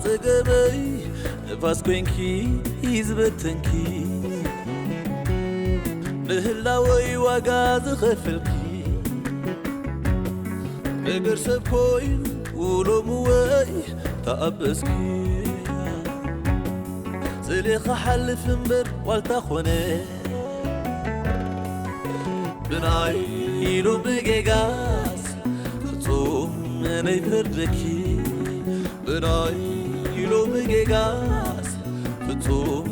ጸገመይ ንፋስ ኮይንኪ ዝበተንኪ፣ ንህላወይ ዋጋ ዝኸፈልኪ፣ ነገር ሰብ ኮይኑ ሎምወይ ተኣበስኪ። ስለ ክሓልፍ እምበር ዋልታ ኮነ፣ ብናይ ኢሉ ብጌጋስ ፍጹም ነይፈርደኪ፣ ብናይ ኢሉ ብጌጋስ ፍጹም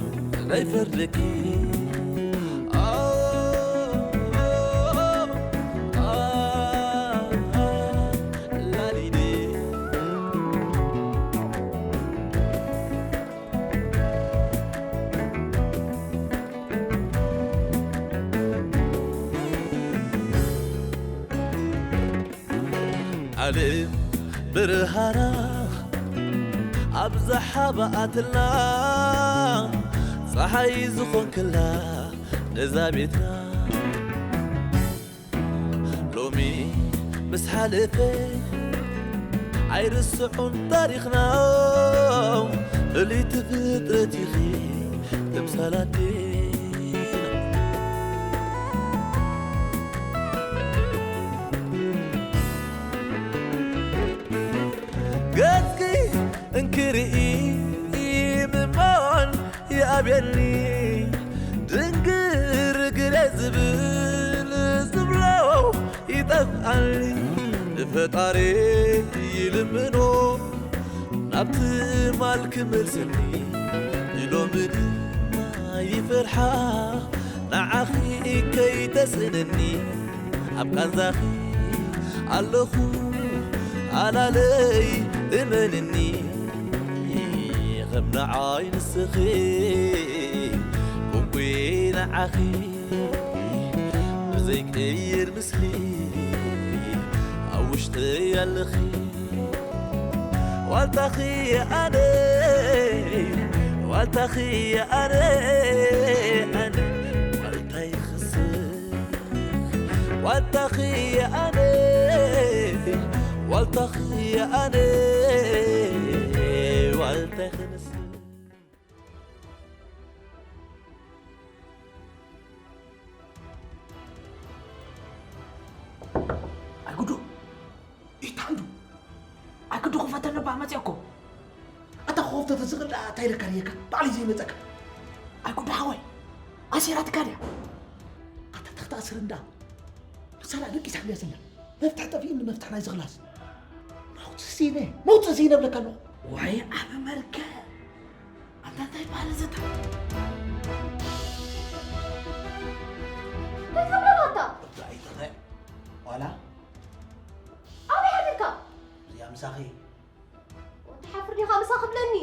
ነይፈርደኪ። ላሊዴ። ዓለም ብርሃና ኣብዝሓ ብኣትልና፣ ጸሓይ ዝኾንክላ ነዛ ቤትና። ሎሚ ምስ ሓለፈ ኣይርስዑን ታሪኽና፣ ፍልይቲ ፍጥረት ኢኺ ተምሳል ኣዴና። ገጽኪ እንክርኢ ምማን ይኣብየኒ፣ ድንግርግረ ዝብል ዝብሎ ይጠፍኣኒ። ንፈጣሪ ይልምኖ ናብ ትማል ክመልሰኒ፣ ንሎሚ ድማ ይፈርሓ ንዓኺ ከይተስእነኒ። ኣብ ቃንዛኺ ኣለኹ ኣላለይ እመንኒ፣ ከም ንዓይ ንስኺ ኮንኩ ንዓኺ ብዘይቅይር ምስሊ ኣብ ውሽጠይ ኣለኺ። ዋልታኺ ኣነ፣ ዋልታኺ ኣነ፣ ኣነ ዋልታይ ክስኽ። ዋልታኺ ኣነ፣ ዋልታኺ ኣነ፣ ዋልታይ ክስኽ። ኣይጉዱ፣ ኢታንዱ፣ ኣይጉዱ ክፈተኒ ባ መፅያ እኮ። ኣታ ኮፍ ተተስቕል ደኣ እንታይ ኢለካ ድየካ? ባዕሉ እዩ ዘይመፀካ። ኣይጉዱ ሓወይ፣ ኣሲራትካ ድያ? ኣታ ተኽተኣስር እንዳ። ንሳ ደኣ ደቂሳ ድያ ዘላ? መፍትሕ ጠፊእኒ መፍትሕ ናይ ዝኽላስ። መውፅእ ስኢነ፣ መውፅእ ስኢነ እብለካ ኣለኹ። ዋይ ዓቢ መርገም። ኣንታ እንታይ በሃሊ ዘታ? እንታይ ትብለና ኣታ? እብዳ ኣይተኸ ዋላ ኣበይ ሓዲርካ? እዚኣ ምሳኺ። ወዲ ሓፍር ዲኻ ምሳ ክብለኒ?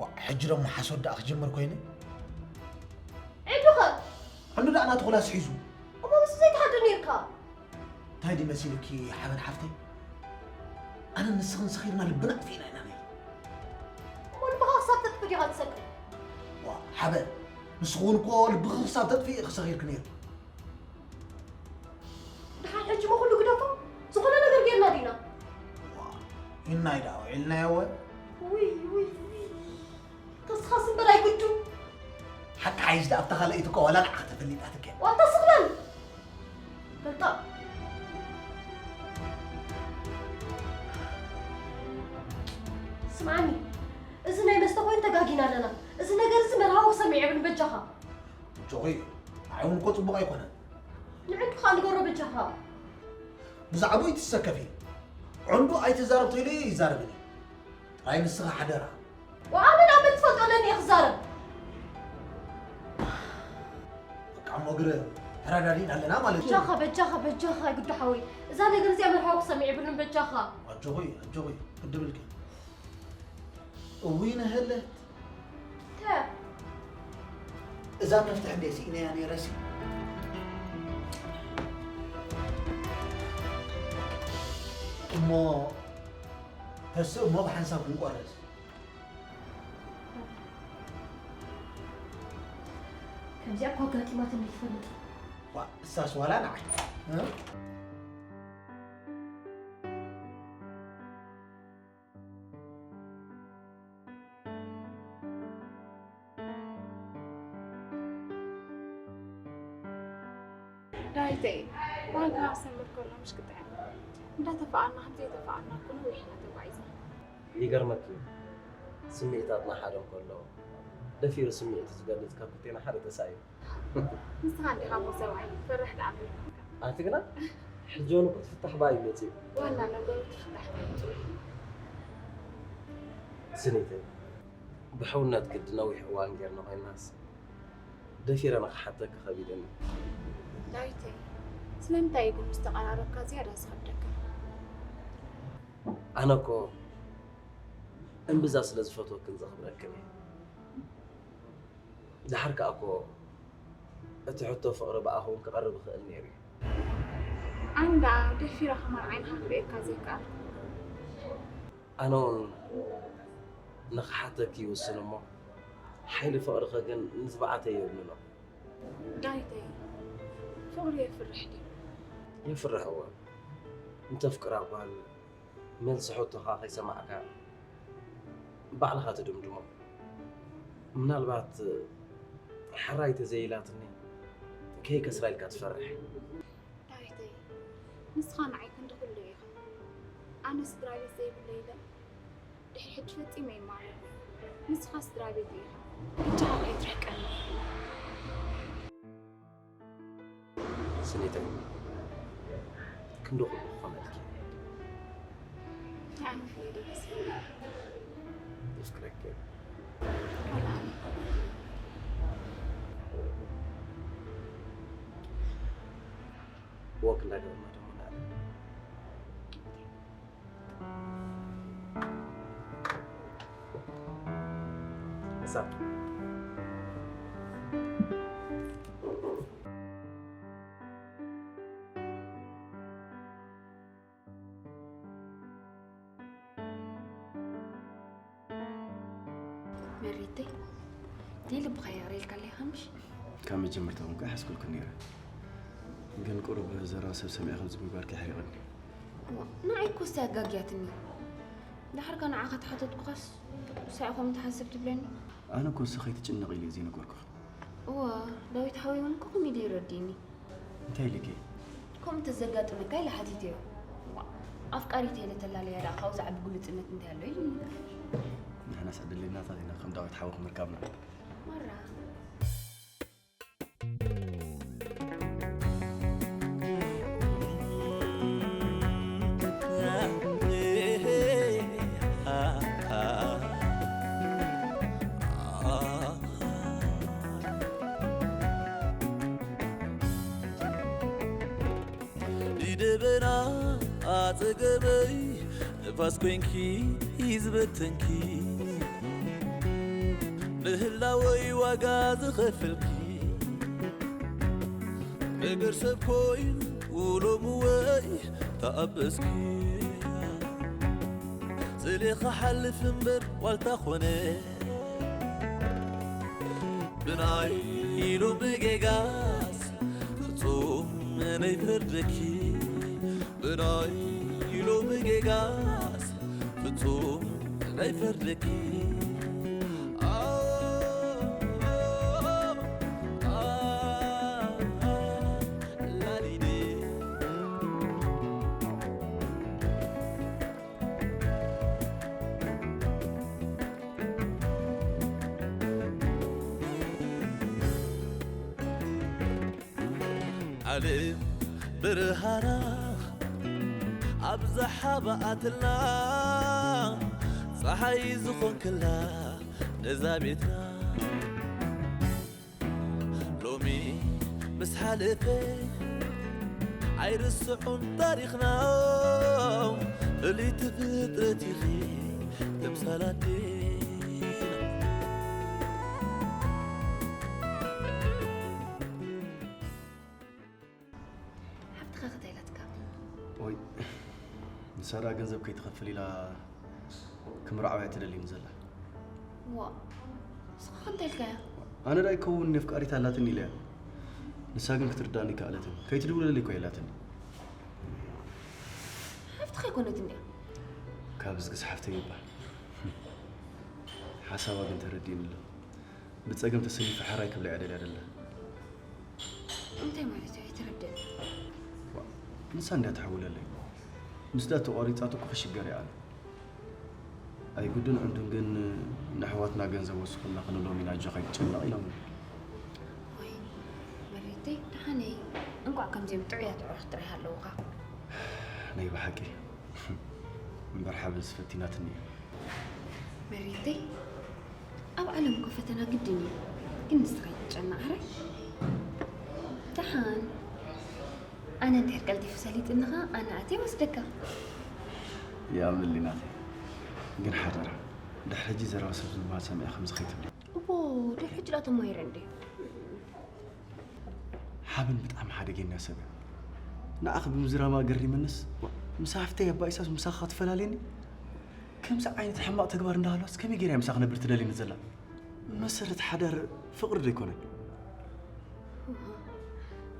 ዋ፣ ሕጂ ደሞ ሓሶት ደኣ ክጅምር ኮይነ? ዒዱኸ? ዕንዱ ደኣ ናቱ ክላስ ሒዙ። እሞ ምስ ዘይትሓድር ነይርካ? እንታይ ድዩ መሲሉኪ ሓበን ሓፍተይ? ኣነ ንስኽን ሰኺርና ልብና ኣጥፊእና ኢና ነይሩ። እሞ ልብኻ ክሳብ ተጥፊ ዲኻ ትሰክር? ዋ፣ ሓበን፣ ንስኺ እውን እኮ ልብኺ ክሳብ ተጥፊ ኢኺ ሰኺርኪ ነይርኪ። ደሓን ሕጂ እሞ ኩሉ ግደፎ፣ ዝኾነ ነገር ጌርና ዲና? ዋ፣ ኢልና እዩ ደኣ ውዒልናዮ እወ። ውይ፣ ውይ፣ ውይ። ከስኻስ እምበር ኣይግዱ። ሓቂ ሓይሽ ደኣ ኣብታ ካልኣይቲ እኮ ዋላ ንዓኻ ተፈሊጣትኪ እያ። ዋልታ ስቕ በል። ፈልጣ። ስምዓኒ፣ እዚ ናይ መስተ ኮይኑ ተጋጊና ኣለና። እዚ ነገር እዚ መርሃዊ ክሰምዕ የብሉን በጃኻ። ጆኺ፣ ንዓይ እውን እኮ ጽቡቕ ኣይኮነን። ንዕንዱ ኸኣ ንገሮ በጃኻ። ብዛዕባኡ ኣይትሰከፊ። ዕንዱ ኣይትዛረብ ተይሉ ይዛረብን እዩ። ጥራይ ንስኻ ሓደራ። ወኣነ ናብ መን ትፈልጦ ኣለኒ እየ ክዛረብ? በቃ እሞ ግረ ተረዳዲእና ኣለና ማለት እዩ። በጃኻ፣ በጃኻ፣ በጃኻ ግዱ ሓወይ። እዛ ነገር እዚኣ መርሃዊ ክሰምዕ የብሉን በጃኻ። ኣጆኺ፣ ኣጆኺ፣ ግዲ ብልኪ። እውይ ነሀለት። ተ- እዛ መፍትሕ እንዴ ስኢነያ ነይረሲ። እሞ ተስእ እሞ ብሓንሳብ ክንቆረስ። ከምዚኣ እኮ ኣጋጢማትኒ ትፈልጥ። ዋ፣ እሳስ ዋላ ንዓይ፣ እ? ተይ፣ ዋጋ ክሰምር ከሎ ምሽ ክጥዕም። እንዳተፋቐርና ከም ዘይተፋቐርና እኮ ነዊሕ ኢና ተጓዒዝና። ይገርመኪ እዩ፣ ስምዒታትና ሓደ እንከሎ፣ ደፊሩ ስምዒቱ ዝገልጽ ካብ ክልቴና ሓደ ተሳኢኑ። ንስኻ እንዲኻ እሞ ሰብኣይ፣ ፈራሕ ደኣ ኣንቢርካ። ኣንቲ ግና፣ ሕጂ እውን እኮ ትፍታሕ ባይ እዩ መጺኡ። ዋላ ነገሩ ትፍታሕ ባይ እዩ። ስኒተይ፣ ብሕውነት ግዲ ነዊሕ እዋን ጌርና ኮይንናስ፣ ደፊረ ንኽሓተኪ ከቢድኒ። ዳዊተይ፣ ስለምንታይ እዩ ግን ምስ ተቐራረብካ ዝያዳ ዝኸብደካ? ኣነ እኮ እምብዛ ስለ ዝፈትወክን ዘኽብረክን እየ። ደሓር ከኣ እኮ እቲ ሕቶ ፍቕሪ ብኣኹም ክቐርብ ይኽእል ነይሩ እዩ። ኣነ ደኣ ደፊረ ከማን ዓይንኻ ክርእየካ ዘይከኣልኩ። ኣነ እውን ንኽሓተኪ ይውስን እሞ፣ ሓይሊ ፍቕርኺ ግን ንትብዓተይ የብልኖ። ዳዊተይ፣ ፍቕሪ የፍርሕ ድዩ? የፍርሕ እወ። እንተፍቅራ ጓል መልሲ ሕቶኻ ከይሰማዕካ ባዕልኻ ትድምድሞ። ምናልባት ሕራይ ተዘይኢላትኒ ከይከስራ ኢልካ ትፈርሕ። ዳዊተይ፣ ንስኻ ንዓይ ክንዲ ኩሉ ኢኻ። ኣነ ስድራ ቤት ዘይብለይ ኢለ ድሕሪ ሕጂ ፈጺመ ይማረር። ንስኻ ስድራ ቤት ኢኻ። ብቻኻ ከይትርሕቀኒ። ስኒተይ፣ ክንዲ ኩሉ ክኾነልኪ። ኣነ ፍልይ ደስ ይብለኒ። የፍቅረኪ። ወክ እንዳገበርና ደሞ ንኣለ። እዛ። መሪተይ፣ ናይ ልብኻ ይቕረ ኢልካ ኣለይ ሃምሽ? ካብ መጀመርታ እውን ከኣ ሓስኩልኩ ነይረ። ግን ቁሩብ ዘረባ ሰብ ሰሚዐ ከምዚ ምግባርኪ ኣሕሪቐኒ። እዋ፣ ንዓይ እኮ እስቲ ኣጋግያትኒ። ደሓርካ ንዓኻ ተሓተትኩኻስ፣ ንሳ እያ ከምኡ ትሓስብ ትብለኒ? ኣነ እኮ ንስኺ ከይትጭነቒ ኢለ እየ ዘይነገርኩኺ። እዋ፣ ዳዊት ሓወይ እውን እኮ ከምኡ ኢሉ ይረድእኒ። እንታይ ኢልኪ? ከምኡ እንተዘጋጥመካ ኢለ ሓቲተዮ። እዋ፣ ኣፍቃሪተይ ኢለ ተላለያ ደኣ ካብኡ ዝዓቢ ግሉጽነት እንታይ ኣሎ ኢሉኒ። ንሕናስ ዕድል ናትና ኢና ከም ዳዊት ሓወኺ ምርካብና። ማራ። ንደበና ኣጸገበይ ንፋስ ኮይንኪ ዝበተንኪ፣ ንህላወይ ዋጋ ዝኸፈልኪ፣ ነገር ሰብ ኮይኑ ሎምወይ ተኣበስኪ። ስለ ክሓልፍ እምበር ዋልታ ኾነ፣ ብናይ ኢሉ ብጌጋስ ፍጹም ነይፈርደኪ። ብናይ ኢሉ ብጌጋስ ፍጹም ነይፈርደኪ። ላሊዴ። ዓለም ብርሃና ኣብዝሓ ብኣትልና፣ ጸሓይ ዝኾንክላ ነዛ ቤትና። ሎሚ ምስ ሓለፈ ኣይርስዑን ታሪኽና፣ ፍልይቲ ፍጥረት ኢኺ ተምሳል ኣዴና። ሓፍትኻ ከ እንታይ ኢላትካ? ወይ፣ ንሳ ደኣ ገንዘብ ከይትኸፍል ኢላ ክምርዓው እያ ትደልየኒ ዘላ። ዋ፣ ንስኻ ከ እንታይ ኢልካያ? ኣነ ደኣ ይከውን ነፍቃሪት ኣላትኒ ኢለያ። ንሳ ግን ክትርዳእኒ ኣይከኣለትን። ከይትድውለለይ እኮ ኢላትኒ። ሓፍትኻ ኣይኮነትን ድያ? ካብ ዝግስ ሓፍተይ ይበሃል። ሓሳባ ግን ተረዲእኒ ኣሎ። ብጸገም ተሰሊፋ ሕራይ ክብላ እያ ደልያ ደላ። እንታይ ማለት እዩ? ኣይተረድእን። ንሳ እንድያ ትሕውለለይ። ምስዳ ተቋሪጻቶ እኮ ክሽገር እየ ኣነ። ኣይጉድን ዕንዱን ግን ንኣሕዋትና ገንዘብ ወስኹልና ክንብሎም ኢና ኣጆኻ ኣይትጨነቕ ኢሎምኒ። ወይ መሬተይ ደሓነይ፣ እንቋዕ ከምዚኦም ጥዑያት ኣዕሩኽ ጥራይ ሃለዉኻ። ናይ ብሓቂ እምበር ሓበንስ ፈቲናትኒ እያ። መሬተይ ኣብ ዓለም እኮ ፈተና ግድን እዩ። ግን ንስኻ ኣይትጨነቕ ሕራይ። ደሓን ኣነ እንድሕር ቀልጢፉ ሰሊጥኒ ኸኣ ኣነ ኣትየ ወስደካ። ይኣምን ሊናተይ፣ ግን ሓደራ ድሕሪ ሕጂ ዘረባ ሰብ ዝበሃል ሰሚዐ ከምዚ ከይትብሊ። እቦ ድሕሪ ሕጂ ደኣ ተማሂረ እንዴ። ሓበን ብጣዕሚ ሓደገኛ ሰብ እያ። ንዓኺ ብምዝራማ ገሪምንስ፣ ምስ ሃፍተይ ኣባኢሳስ ምሳኻ ክትፈላልየኒ? ከምዚ ዓይነት ሕማቕ ተግባር እንዳሃለዋስ ከመይ ገይራ እያ ምሳኻ ክነብር ትደልየኒ ዘላ? መሰረት ሓዳር ፍቕሪ ዶ ኣይኮነን?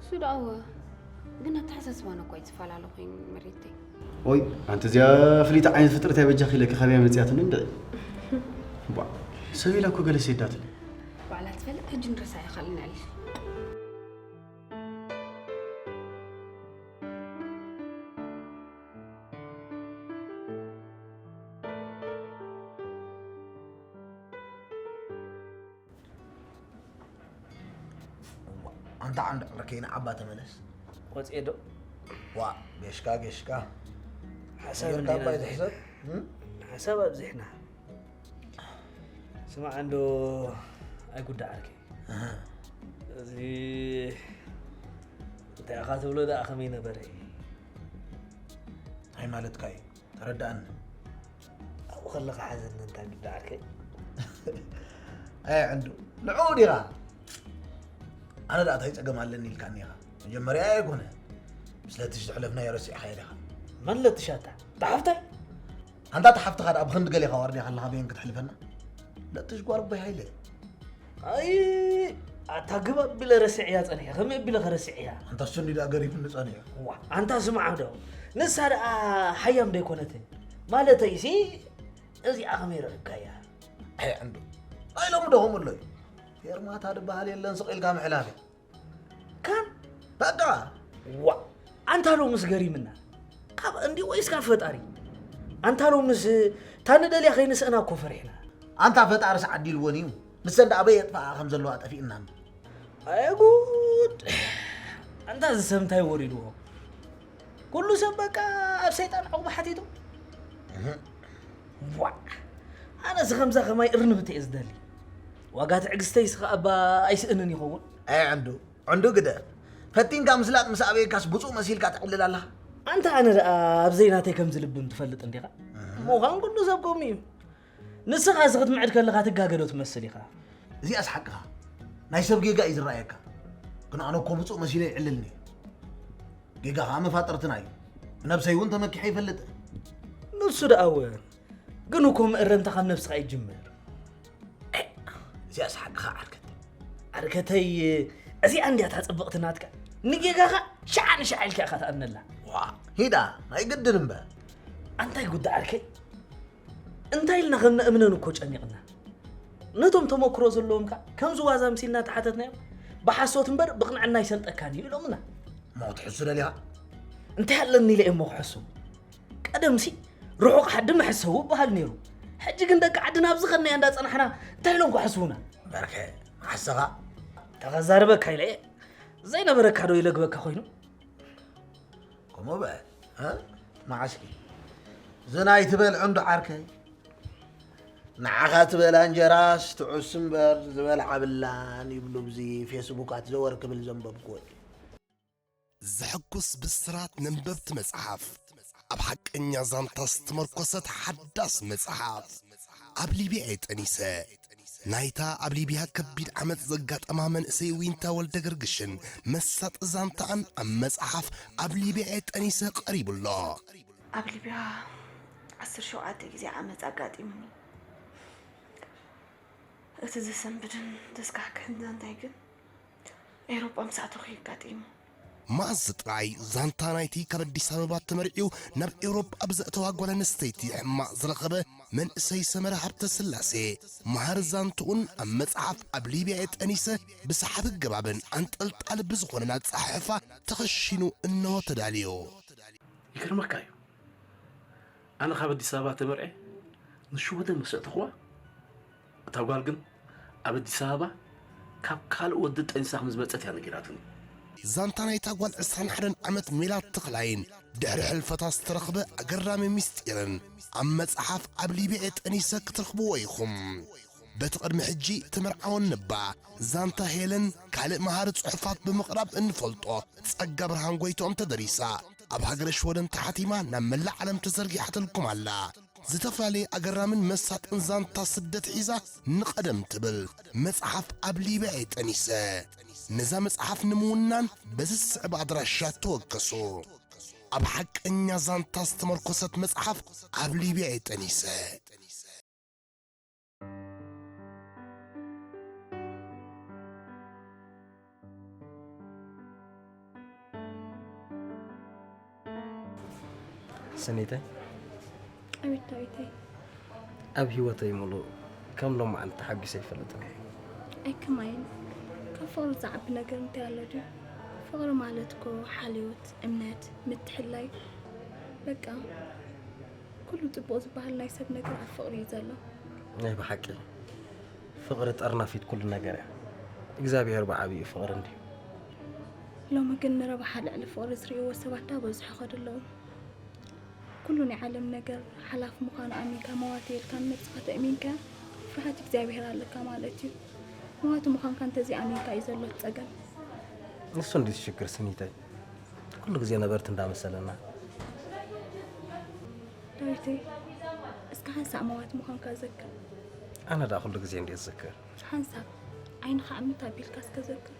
እሱ ደኣ እወ፣ ግን ኣተሓሳስባና እኮ እዩ ዝፈላለ ኮይኑ መሬተይ። ኦይ ኣንቲ እዚኣ ፍልይቲ ዓይነት ፍጥረት እያ በጃኺ ኢለኪ ካበይ መፂኣትኒ እንድዒ። ቧዕ ሰብ ኢላ እኮ ገለ ሰይዳትኒ። ባዕላ ትፈልጥ ሕጂ ንርሳ ይኸልና ኢልሽ። ኣንታ ዓንዲ ዕርከይ ንዓባ ተመለስ። ቆፅኤ ዶ ዋ ጌሽካ ጌሽካ ሓሳብ ጌርካ እንዲና ኣባይ ኣብዚሕና። ትሕሰብ እም? ሓሳብ ኣብዚሕና። ስማዕ እንዶ ኣይጉዳእ ዓርከይ። ኣሃ። እዚ እንታይ ኢኻ ትብሎ ደኣ ከመይ ነበረ? እንታይ ማለትካ እዩ? ተረዳእኒ። ኣብኡ ከለኻ ሓዘኒ እንታይ ጉዳይ ዓርከይ? ኣይ ዕንዱ ንዕኡ ዲኻ? ኣነ ደኣ እንታይ ጸገም ኣለኒ ኢልካኒ ኢኻ። መጀመርያ ኣይኮነ ስለቲ ዝሕለፍናዮ ረሲዕኻዮ ዲኻ? መን ለትሻታ? ተሓፍታይ? ኣንታ ተሓፍትኻ ደኣ ብኽንዲ ገሌኻ ዋርድያ ከለኻ በየን ክትሕልፈና? ለትሽ ጓል ኣቦይ ሃይለ። ኣይ ኣታ ግብ ኣቢለ ረሲዕያ ጸኒሐ። ከመይ ኣቢለ ከረሲዕያ? ኣንታ እሱ እንዲ ደኣ ገሪፍኒ ጸኒሑ። ዋ ኣንታ ስማዕ ዶ ንሳ ደኣ ሓያም ዶ ኣይኮነትን? ማለተይሲ እዚኣ ከመይ ረኺብካያ? ኣይ ዕንዱ ናይ ሎሚ ዶ ከምኡ ኣሎ እዩ? ፌርማታ ዝበሃል የለን ስቕ ኢልካ ምሕላፍ እዩ። ካን በቃ ዋ ኣንታ ሎምስ ገሪምና። ካብ እንዲ ወይስ ካብ ፈጣሪ? ኣንታ ሎምስ ታንደልያ ከይንስእና እኮ ፈሪሕና። ኣንታ ፈጣርስ ዓዲልወን እዩ። ንሰን ደኣ ኣበይ የጥፍኣ ከም ዘለዋ ጠፊእና እምበር። ኣየ ጉድ! ኣንታ እዚ ሰብ እንታይ ወሪድዎ? ኩሉ ሰብ በቃ ኣብ ሰይጣን ዕቑባ ሓቲቱ። ዋዕ! ኣነስ ከምዛ ከማይ እርንብቲ እየ ዝደሊ። ዋጋ ትዕግስተይስ ኸኣ እባ ኣይስእንን ይኸውን። ኣይ ዕንዱ ዕንዱ ግደ ፈቲንካ ምስላጥ ምስ ኣበየካስ ብፁእ መሲልካ ትዕልል ኣለኻ። ኣንታ ኣነ ደኣ ኣብ ዘይናተይ ከምዚ ልብም ትፈልጥ እንዲኻ? ምዃን ኩሉ ሰብ ከምኡ እዩ። ንስኻ እዚ ክትምዕድ ከለኻ ትጋገዶ ትመስል ኢኻ። እዚኣስ ሓቅኻ ናይ ሰብ ጌጋ እዩ ዝረኣየካ። ግን ኣነ እኮ ብፁእ መሲለ ይዕልልኒ። ጌጋ ኸዓ መፋጥርትና እዩ። ብነብሰይ እውን ተመኪሐ ይፈልጥ። ንሱ ደኣ እውን ግን እኮ መእረምታ ካብ ነብስኻ ይጅምር። እዚኣስ ሓቅኻ ዓርከት። ዓርከተይ እዚኣ እንድያ እታ ጽብቕቲ ናትካ። ንጌጋኻ ሸዓ ንሸዓ ኢልካ ኢኻ ትኣምነላ። ዋ ሂዳ ናይ ግድን እምበር። ኣንታይ ጉዳ ዓርከይ እንታይ ኢልና ከም ነእምነን እኮ ጨኒቕና። ነቶም ተመክሮ ዘለዎም ከ ከምዚ ዋዛ ምሲ እናተሓተትናዮም ብሓሶት እምበር ብቕንዕና ይሰልጠካን እዩ ኢሎምና። እሞ ክትሕሱ ደሊኻ? እንታይ ኣለኒ ኢለ እሞ ክሕሱ? ቀደምሲ ርሑቕ ሓዲ መሕሰቡ ይበሃል ነይሩ። ሕጂ ግን ደቂ ዓድና ኣብዚ ኸድናያ እንዳጸናሕና እንታይ ኢሎም ክሕስቡና? በርከ መሓሰኻ ተኸዛርበካ ኢለ እየ ዘይነበረካ ዶ ይለግበካ ኮይኑ? ከምኡ በል እ? መዓስኪ ዝናይ ትበል ዕንዱ ዓርከይ ንዓኻ ትበላ እንጀራስ ትዑስ እምበር ዝበልዓ ብላን ይብሉ ብዚ ፌስቡካት ዘወር ክብል ዘንበብኩዎ እዩ። ዘሐጉስ ብስራት ነንበብቲ መጽሓፍ ኣብ ሓቀኛ ዛንታ ዝተመርኮሰት ሓዳስ መጽሓፍ ኣብ ሊብያ እየ ጠኒሰ ናይታ ኣብ ሊብያ ከቢድ ዓመጽ ዘጋጠማ መንእሰይ ዊንታ ወልደ ገርግሽን መሳጢ ዛንታኣን ኣብ መጽሓፍ ኣብ ሊብያ እየ ጠኒሰ ቀሪቡ ኣሎ። ኣብ ሊብያ ዓሰርተ ሸውዓተ ግዜ ዓመጽ ኣጋጢሙኒ። እቲ ዘሰንብድን ዘስካሕክሕን ዛንታይ ግን ኤውሮጳ ምስ ኣተኹ እዩ ኣጋጢሙ። መኣዝ ጥራይ ዛንታ ናይቲ ካብ ኣዲስ ኣበባ ተመርዕዩ ናብ ኤውሮጳ ብዘእተዋ ጓል ኣንስተይቲ ሕማቕ ዝረኸበ መንእሰይ ሰመረ ሃብተ ስላሴ መሃር ዛንትኡን ኣብ መጽሓፍ ኣብ ሊብያ እየ ጠኒሰ ብሰሓቢ ኣገባብን ኣንጠልጣሊ ብዝኾነን ኣጸሓሕፋ ተኸሺኑ እነሆ ተዳልዩ። ይገርመካ እዩ፣ ኣነ ካብ ኣዲስ ኣበባ ተመርዐ ንሽወደን ምስ ኣእተኽዋ፣ እታ ጓል ግን ኣብ ኣዲስ ኣበባ ካብ ካልእ ወዲ ጠኒሳ ከም ዝመጸት እያ ነጊራትኒ። ዛንታ ናይታ ጓል ዕስራን ሓደን ዓመት ሜላት ተኽላይን ድሕሪ ሕልፈታ ዝተረኽበ ኣገራሚ ምስጢርን ኣብ መጽሓፍ ኣብ ሊብያ ጠኒሰ ክትረኽብዎ ኢኹም። በቲ ቅድሚ ሕጂ ተመርዓወን ነባ ዛንታ ሄለን ካልእ መሃሪ ጽሑፋት ብምቕራብ እንፈልጦ ጸጋ ብርሃን ጎይትኦም ተደሪሳ ኣብ ሃገረ ሽወደን ተሓቲማ ናብ መላእ ዓለም ተዘርጊሓትልኩም ኣላ። ዝተፈላለየ ኣገራምን መሳጥን ዛንታ ስደት ሒዛ ንቐደም ትብል መጽሓፍ ኣብ ሊብያ እየ ጠኒሰ። ነዛ መጽሓፍ ንምውናን በዚ ዝስዕብ ኣድራሻ ተወከሱ። ኣብ ሓቀኛ ዛንታ ዝተመርኮሰት መጽሓፍ ኣብ ሊብያ እየ ጠኒሰ። ስኒተይ፣ ኣቤት ዳዊተይ፣ ኣብ ህይወተይ ሙሉእ ከም ሎማዓንቲ ተሓጒሰ ኣይፈልጥን እየ። ኣይከማይን። ካብ ፍቕሪ ዝዓቢ ነገር እንታይ ኣሎ ድዩ? ፍቕሪ ማለት እኮ ሓልዮት፣ እምነት፣ ምትሕልላይ፣ በቃ ኩሉ ጽቡቕ ዝበሃል ናይ ሰብ ነገር ኣብ ፍቕሪ እዩ ዘሎ። ናይ ብሓቂ ፍቕሪ ጠርናፊት ኩሉ ነገር እያ። እግዚኣብሄር ብዓብዩ ፍቕሪ እንድዩ። ሎሚ ግን ንረብሓ ልዕሊ ፍቕሪ ዝርእይዎ ሰባት እንዳበዝሑ ይኸዱ ኣለዉ። ኩሉ ናይ ዓለም ነገር ሓላፊ ምዃኑ ኣሚንካ መዋቲ ኢልካ ንነብስኻ ተእሚንካ ፍርሃት እግዚኣብሄር ኣለካ ማለት እዩ። መዋቲ ምዃንካ እንተዘይኣሚንካ እዩ ዘሎ እቲ ጸገም። ንሱ እንድዩ እቲ ሽግር ስኒተይ። ኩሉ ግዜ ነበርቲ እንዳመሰለና። ዳዊተይ፣ እስከ ሓንሳእ መዋቲ ምዃንካ ዘክር። ኣነ ደኣ ኩሉ ግዜ እንድየ ዝዝክር። ሓንሳብ ዓይንኻ ዕምት ኣቢልካ እስከ ዘክር።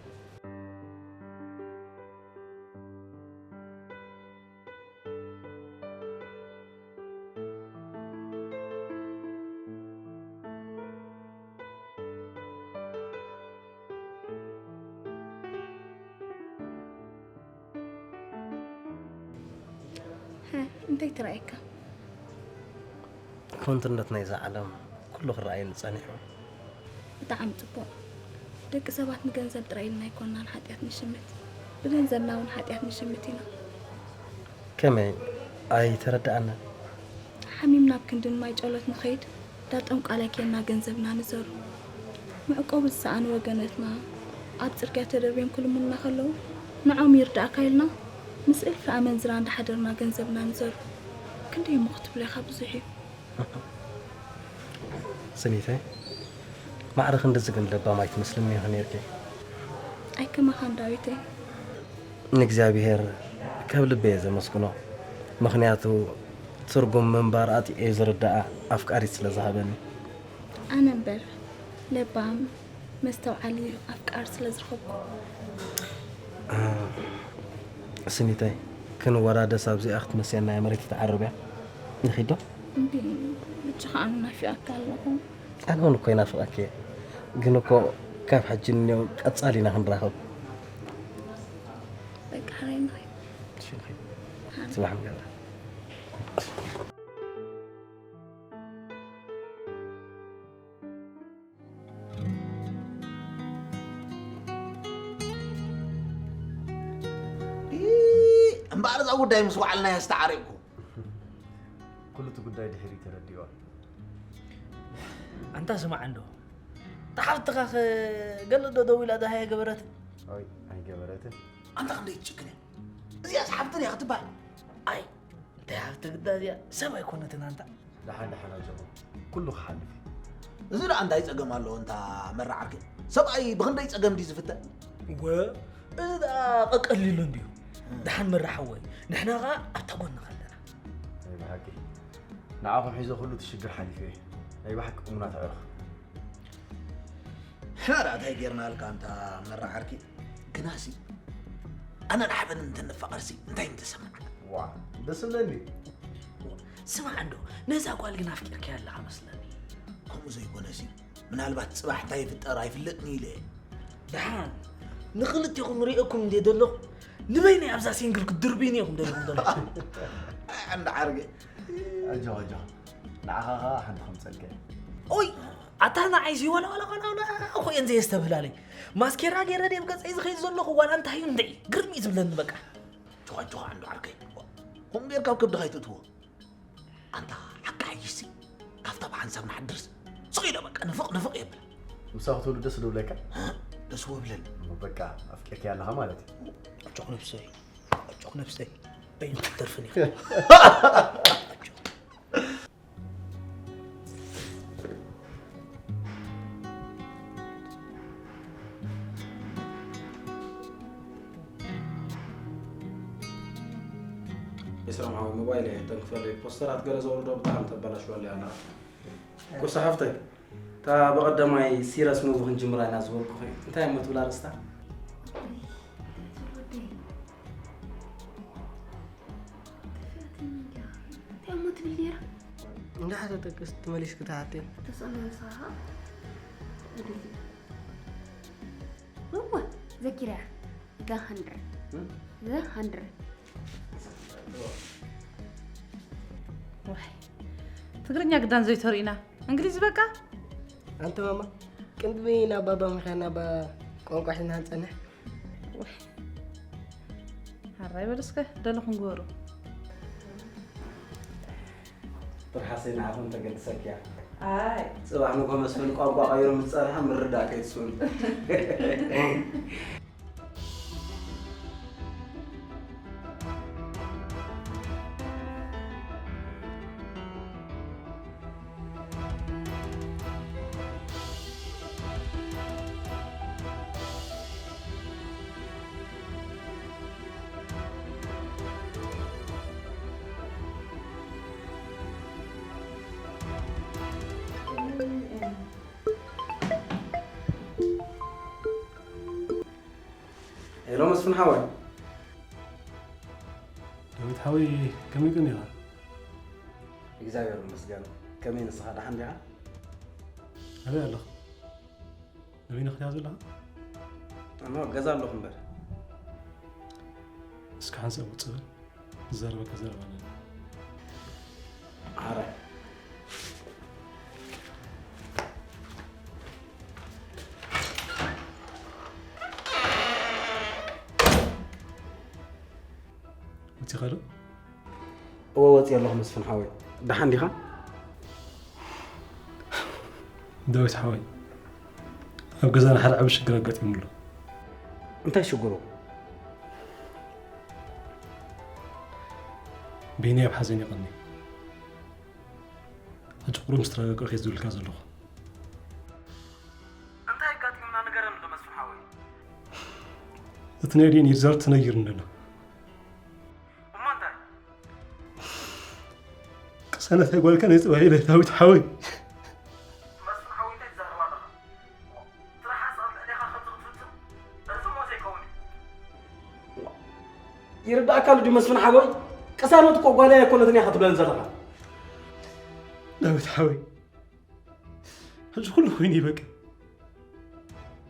እንታይ ትረኣየካ? ኮንትነት ናይዛ ዓለም ኩሉ ክረኣየኒ ጸኒሑ። ብጣዕሚ ጽቡቕ። ደቂ ሰባት ንገንዘብ ጥራይ ኢልና ኣይኮንናን ሓጢኣት ንሽምት፣ ብገንዘብና እውን ሓጢኣት ንሽምት ኢና። ከመይ? ኣይተረድኣንን። ሓሚምና ኣብ ክንዲ ንማይ ጨሎት ንኸይድ ዳር ጠንቋላይ ኬንና ገንዘብና ንዘሩ። መዕቆቢ ዝሰኣኑ ወገነትና ኣብ ጽርግያ ተደርብዮም ክልምኑና ከለዉ ንዖም ይርድኣካ ኢልና ምስ እልፊ ኣመንዝራ እንዳሓደርና ገንዘብና ንዘሩ። ክንደይ እሞ ክትብሎ ኢኻ ብዙሕ እዩ። ስኒተይ ማዕረ ክንድዚ ግን ለባም ኣይትመስልኒ ኢኺ ነይርኪ። ኣይከማኻን ዳዊተይ። ንእግዚኣብሄር ካብ ልበይ እየ ዘመስግኖ። ምኽንያቱ ትርጉም ምንባር ኣጥዕየ ዝርድኣ ኣፍቃሪት ስለ ዝሃበኒ። ኣነ እምበር ለባም፣ መስተውዓሊ ኣፍቃሪ ስለ ዝረኸብኩ። ስኒተይ ክንወዳደስ ኣብዚኣ ክትመሲየና እያ መሬት ትዓርብ እያ። ንኺድ ዶ? እምቢ፣ ብቻኻ ኣነ ናፊቐካ ኣለኹ። ኣነ እውን እኮ ይናፍቐኪ እየ። ግን እኮ ካብ ሕጂ ንኔው ቀጻሊ ኢና ክንራኸብ። በቃ ሕራይ ንኸይድ። እሺ፣ ንኺድ። ጽባሕ ንገብራ። እምበኣር እዛ ጉዳይ ምስ ወዓልና እየ ዝተዓሪቕኩ። ኩሉ እቲ ጉዳይ ድሕሪ ተረዲእዋ። ኣንታ ስማዕ እንዶ፣ ተሓፍትኻ ኸ ገለ ዶ ደዊላ ደሃ የገበረትን? ኣይ ኣይገበረትን። ኣንታ ክንደይ ትጭክን እያ። እዚኣስ ሓፍትን እያ ክትበሃል። ኣይ እንታይ ሃፍቲ ግዳ እዚኣ ሰብ ኣይኮነትን ኣንታ። ደሓን ደሓን ኣጆኹም ኩሉ ክሓልፍ እዩ። እዚ ደኣ እንታይ ጸገም ኣለዎ እንታ መራ ዓርከይ? ሰብኣይ ብኽንደይ ጸገም ድዩ ዝፍተ? እወ እዚ ደኣ ቀቀሊሉ እንድዩ። ደሓን መራ ሓወይ ንሕና ኸኣ ኣብታ ጎንኻ ኣለና። ናይ ብሓቂ ንዓኹም ሒዘ ኩሉ እቲ ሽግር ሓሊፈ እየ። ናይ ብሓቂ እሙናት ኣዕሩኽ። ሕራይ እንታይ ጌርናልካ ኣንታ መራ ዓርኪ? ግናሲ ኣነን ሓበንን እንተንፋቐርሲ እንታይ ምተሰማዓና? ዋእ ደስ ዝብለኒ። ስማዕ እንዶ ነዛ ጓል ግን ኣፍቂርካያ ኣለኻ መስለኒ። ከምኡ ዘይኮነሲ ምናልባት ጽባሕ እንታይ ይፍጠር ኣይፍለጥን ኢለ እየ። ደሓን ንኽልቴኹም ርእየኩም እንድየ ዘለኹ ንበይነይ ኣብዛ ሲንግል ክትድርብዩኒ ኢኹም ደሊኹም ዘለኹም። ኣንዳ ዓርገ ኣጆኻ ኣጆኻ ንዓኻ ኸኣ ሓንቲ ከምጸልካ እየ። ኦይ ኣታ ንዓይሲ ዋላ ዋላ ዋላ ዋላ እኮ እየን ዘየስተብህላለይ። ማስኬራ ገይረ ድየ ኣብ ገጸይ ዝኸይድ ዘለኹ ዋላ እንታይ እዩ እንድዒ ግርም እዩ ዝብለኒ በቃ። ጆኻ ጆኻ ዓንዱ ዓርከይ። ከምኡ ጌርካ ኣብ ከብድኻ ኣይትእትዎ። ኣንታ ሓቂ ሓይሽሲ፣ ካብታ ብሓንሳብ ንሓድርስ ስቕ ኢለ በቃ ንፍቕ ንፍቕ የብል። ምሳኹ ትብሉ ደስ ዶ ብለካ? ደስ ወብለኒ። እሞ በቃ ኣፍቂርኪ ኣለኻ ማለት እዩ። ኣጆኽ ነብሰይ፣ ኣጆኽ ነብሰይ፣ በይኑ ክትተርፍን ኢኻ። ኤስሮም ሓወይ፣ ሞባይል እየ ተንክፈለይ። ፖስተራት ገለ ዘውርዶ ብጣዕሚ ተበላሽወለይ ኣላ። ኩሳ ሓፍተይ፣ እታ ብቐዳማይ ሲረስ ሙቪ ክንጅምራ ኢና ዝበልኩኺ፣ እንታይ እሞ ትብላ ኣርእስታ? እንታይ እሞ ትብል ነይራ? እንዳሓተተክስ ትመሊሽ ክትሓተይ። ተስእሎ ንስኻ ኸኣ? እወ፣ ዘኪረያ። The hundred። እም? The hundred። ዋይ፣ ትግርኛ ግዳን ዘይተርእዩና፣ እንግሊዝ በቃ። ኣንቲ ማማ፣ ቅድሚ ናብ ባባ ምኻድና ባ ቋንቋ ሒዝና ንጸንሕ። ወይ። ኣራይ በል እስከ፣ ደለኹም ግበሩ። ትርሓሰይ ንዓኹም ተገድሰኪ እያ። ኣይ። ጽባሕ ንግሆ መስፍን ቋንቋ ቀይሩ ምስ ጸንሐ ምርዳእ ከይትስእኑ። ሄሎ መስፍን ሓወይ። ዳዊት ሓወይ፣ ከመይ ቀኒኻ? እግዚኣብሔር ይመስገን። ከመይ ንስኻ፣ ደሓን ዲኻ? ኣበይ ኣለኻ? ኣበይ ነኺኻ ዘለኻ? ኣነ ኣብ ገዛ ኣለኹ እምበር። እስከ ሓንሳብ ውጽእ በል። ዝዛረበካ ዘረባ ኣለኒ። ሓራይ። ወጺኻ ዶ? እወ፣ ወጺኤ ኣለኹ መስፍን ሓወይ። ደሓን ዲኻ? ዳዊት ሓወይ፣ ኣብ ገዛና ሓደ ዓቢ ሽግር ኣጋጢሙ ኣሎ። እንታይ ሽግሩ? ቢኒ ኣብ ሓዘን ይቐኒ። ሕጂ ቁሩብ ምስ ተረጋግእኩ እየ ዝብለካ ዘለኹ። እንታይ ኣጋጢሙና ንገረኒ ዶ መስፍን ሓወይ? እቲ ናይ ዲኤንኤ ሪዛልት ተነጊሩኒ ኣሎ። እሞ እንታይ? ቅሳነት ኣይጓልካ ናይ ጽባሕ ኢለ ዳዊት ሓወይ። መስፍን ሓወይ እንታይ ትዛረብ ኣለኻ? ትርሓስ ኣብ ልዕሌኻ ከምዚ ክትፍጽም ፈጺሙ ዘይከውን እዩ። ይርዳእካ ኣሎ ድዩ መስፍን ሓወይ? ቅሳነት እኮ ጓለይ ኣይኮነትን ኢኻ ትብለኒ ዘለኻ። ዳዊት ሓወይ፣ ሕጂ ኩሉ ኮይኑ እዩ በቃ።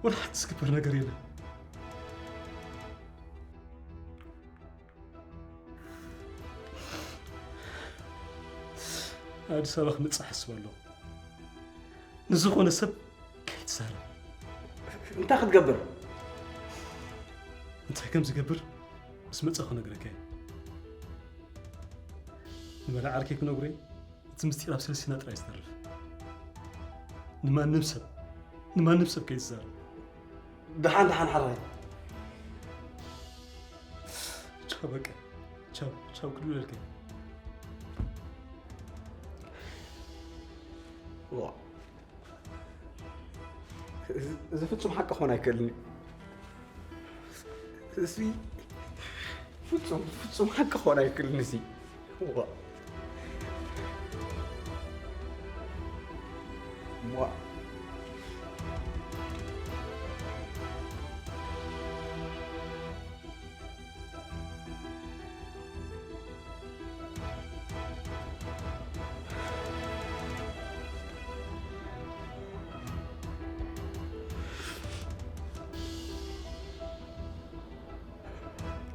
ወላ ሓንቲ ዝግበር ነገር የለን። ኣዲስ ኣበባ ክመጽእ ሓስብ ኣለኹ። ንዝኾነ ሰብ ከይትዛረብ። እንታይ ክትገብር? እንታይ ከም ዝገብር ምስ መጻኹ ክነግረካ እየ። ንመላ ዓርከይ ክነግሮ እየ። እቲ ምስጢር ኣብ ሰለስቲና ጥራይ ዝተርፍ። ንማንም ሰብ፣ ንማንም ሰብ ከይትዛረብ። ደሓን፣ ደሓን፣ ሓራይ። ቻው፣ በቃ። ቻው፣ ቻው፣ ክድውለልካ። ዋ። እዚ፣ እዚ ፍጹም ሓቂ ክኾን ኣይክእልን እዩ። እዚ ፍጹም፣ ፍጹም ሓቂ ክኾን ኣይክእልን እዚ። ዋ። ዋ።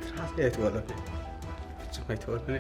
ትርሓስ ኣይትበለኒ። ፍጹም ኣይትበለኒ።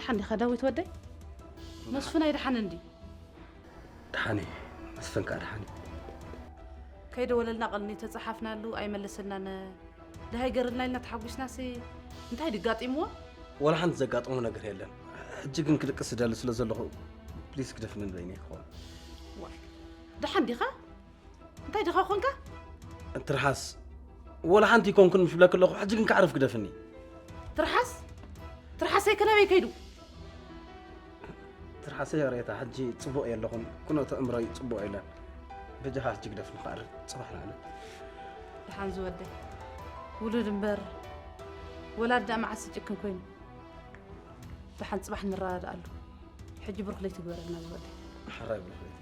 ደሓን ዲኻ ዳዊት ወደይ? መስፍን ኣይደሓንን ድዩ? ደሓን እየ። መስፍን ከኣ ደሓን እዩ። ከይደወለልና ቀልኒ ተጻሓፍናሉ ኣይመለሰልናን። ደሃይ ገርልና ኢልና ተሓጒስናሲ እንታይ ድዩ ኣጋጢምዎ? ወላ ሓንቲ ዘጋጠሞ ነገር የለን። ሕጂ ግን ክድቅስ ዝደሊ ስለ ዘለኹ ፕሊስ ግደፍኒ ንበይነይ ክኸውን። ዋይ፣ ደሓን ዲኻ? እንታይ ዲኻ ኮንካ? ትርሓስ ወላ ሓንቲ ኣይኮንኩን ምሽ ብለክ ኣለኹ። ሕጂ ግን ክዓርፍ ግደፍኒ። ትርሓስ? ትርሓሰይ ከ ናበይ ከይዱ? ትርሓሰይ ሬታ ሕጂ ጽቡቕ የለኹን። ኩነቱ እምሮይ ጽቡቕ የለን። በጃኻ ሕጂ ግደፍኒ ክዓርፍ። ጽባሕ ንዓለ። ደሓን ዝወደይ። ውሉድ እምበር ወላዲ ደኣ መዓስ ዝጭክን ኮይኑ። ደሓን ጽባሕ ንረዳድኣሉ። ሕጂ ብሩኽ ለይቲ ግበረልና ዝወደይ። ሕራይ ብሩኽ ለይቲ።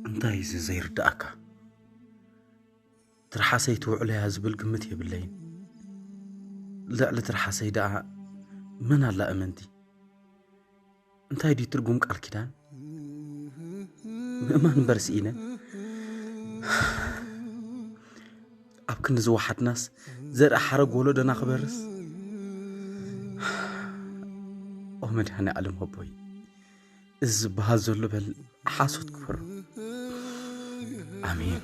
እንታይ እዚ ዘይርድኣካ? ትርሓሰይ ትውዕሎ እያ ዝብል ግምት የብለይን። ልዕሊ ትርሓሰይ ደኣ መን ኣላ እምንቲ? እንታይ ድዩ ትርጉም ቃል ኪዳን? ምእማን እምበር ስኢነ። ኣብ ክንዲ ዝወሓድናስ ዘርኢ ሓረግ ወለዶና ክበርስ። ኦ መድሃኔ ዓለም ኣቦይ፣ እዚ ዝበሃል ዘሎ በል ሓሶት ክፈሩ። ኣሜን።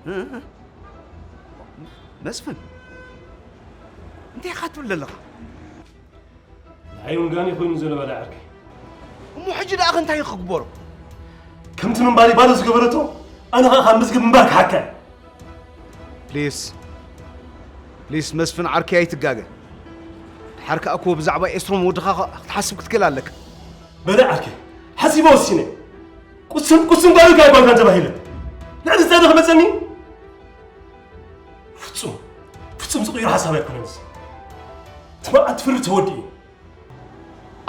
እ? መስፍን፣ እንታይ ኢኻ ትብል ዘለኻ? ንዓይ እውን ጋኔ ኮይኑ ዘሎ ባዳ ዓርከይ። እሞ ሕጂ ደኣ እንታይ ክግበሮ? ከምቲ ምንባሪ ባዶ ዝገበረቶ፣ ኣነ ኸኣ ካብ መዝገብ ምንባር ክሓካ እየ። ፕሊስ፣ ፕሊስ መስፍን ዓርከይ ኣይትጋገ። ድሓር ከኣ እኮ ብዛዕባ ኤስትሮም ወድኻ ክትሓስብ ክትክእል ኣለካ። በለ ዓርከይ፣ ሓሲበ ወሲነ። ቁስን፣ ቁስን ጓል እንታይ ጓልካን ተባሂለ። ልዕሊ ዝጸደኽ መጸኒ። ፍጹም፣ ፍጹም ዝቕይሮ ሓሳብ ኣይኮነን እዚ። እቲ መዓት ፍርዲ ተወዲኡ።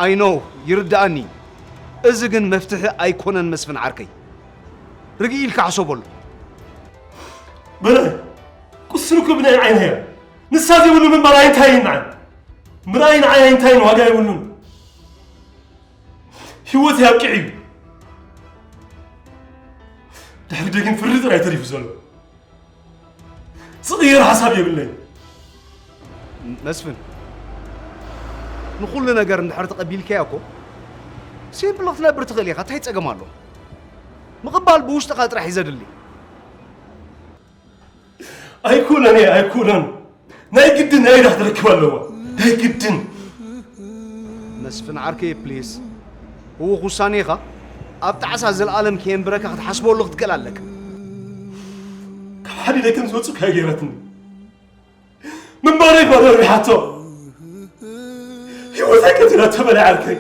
ኣይ ኖው፣ ይርድኣኒ። እዚ ግን መፍትሒ ኣይኮነን መስፍን ዓርከይ። ርግእ ኢልካ ሕሰበሉ። በለ፣ ቁስን እኮ ብናይ ዓይነ እያ። ንሳ ዘይብሉ ምንባር ኣይንታይን ንዓይ። ምርኣይ ንዓይ ኣይንታይን ዋጋ የብሉን። ህይወት ኣብቂዑ እዩ። ድሕሪ ደጊም ፍርዲ ጥራይ ተሪፉ ዘሎ። ዝቕየር ሓሳብ የብለይን። መስፍን፣ ንኹሉ ነገር እንድሕር ተቐቢልካዮ እኮ ሲምፕል ክትነብር ትኽእል ኢኻ። እንታይ ጸገም ኣሎ? ምቕባል ብውሽጥኻ ጥራሕ እዩ ዘድሊ። ኣይኩነን እየ፣ ኣይኩነን። ናይ ግድን ናይ ኢዳ ክትረክብ ኣለዋ። ናይ ግድን። መስፍን ዓርከይ፣ ፕሊስ፣ ህዉኽ ውሳኔኻ ኣብ ጣዕሳ ዘለኣለም ከየንብረካ ክትሓስበሉ ክትክእል ኣለካ። ካብ ሓዲደ ከም ዝወጽእካ ገይራትኒ። ምንባረይ ባዶ ኣርቢሓቶ። ህይወተይ ቀቲላቶ በለ ዓርከይ።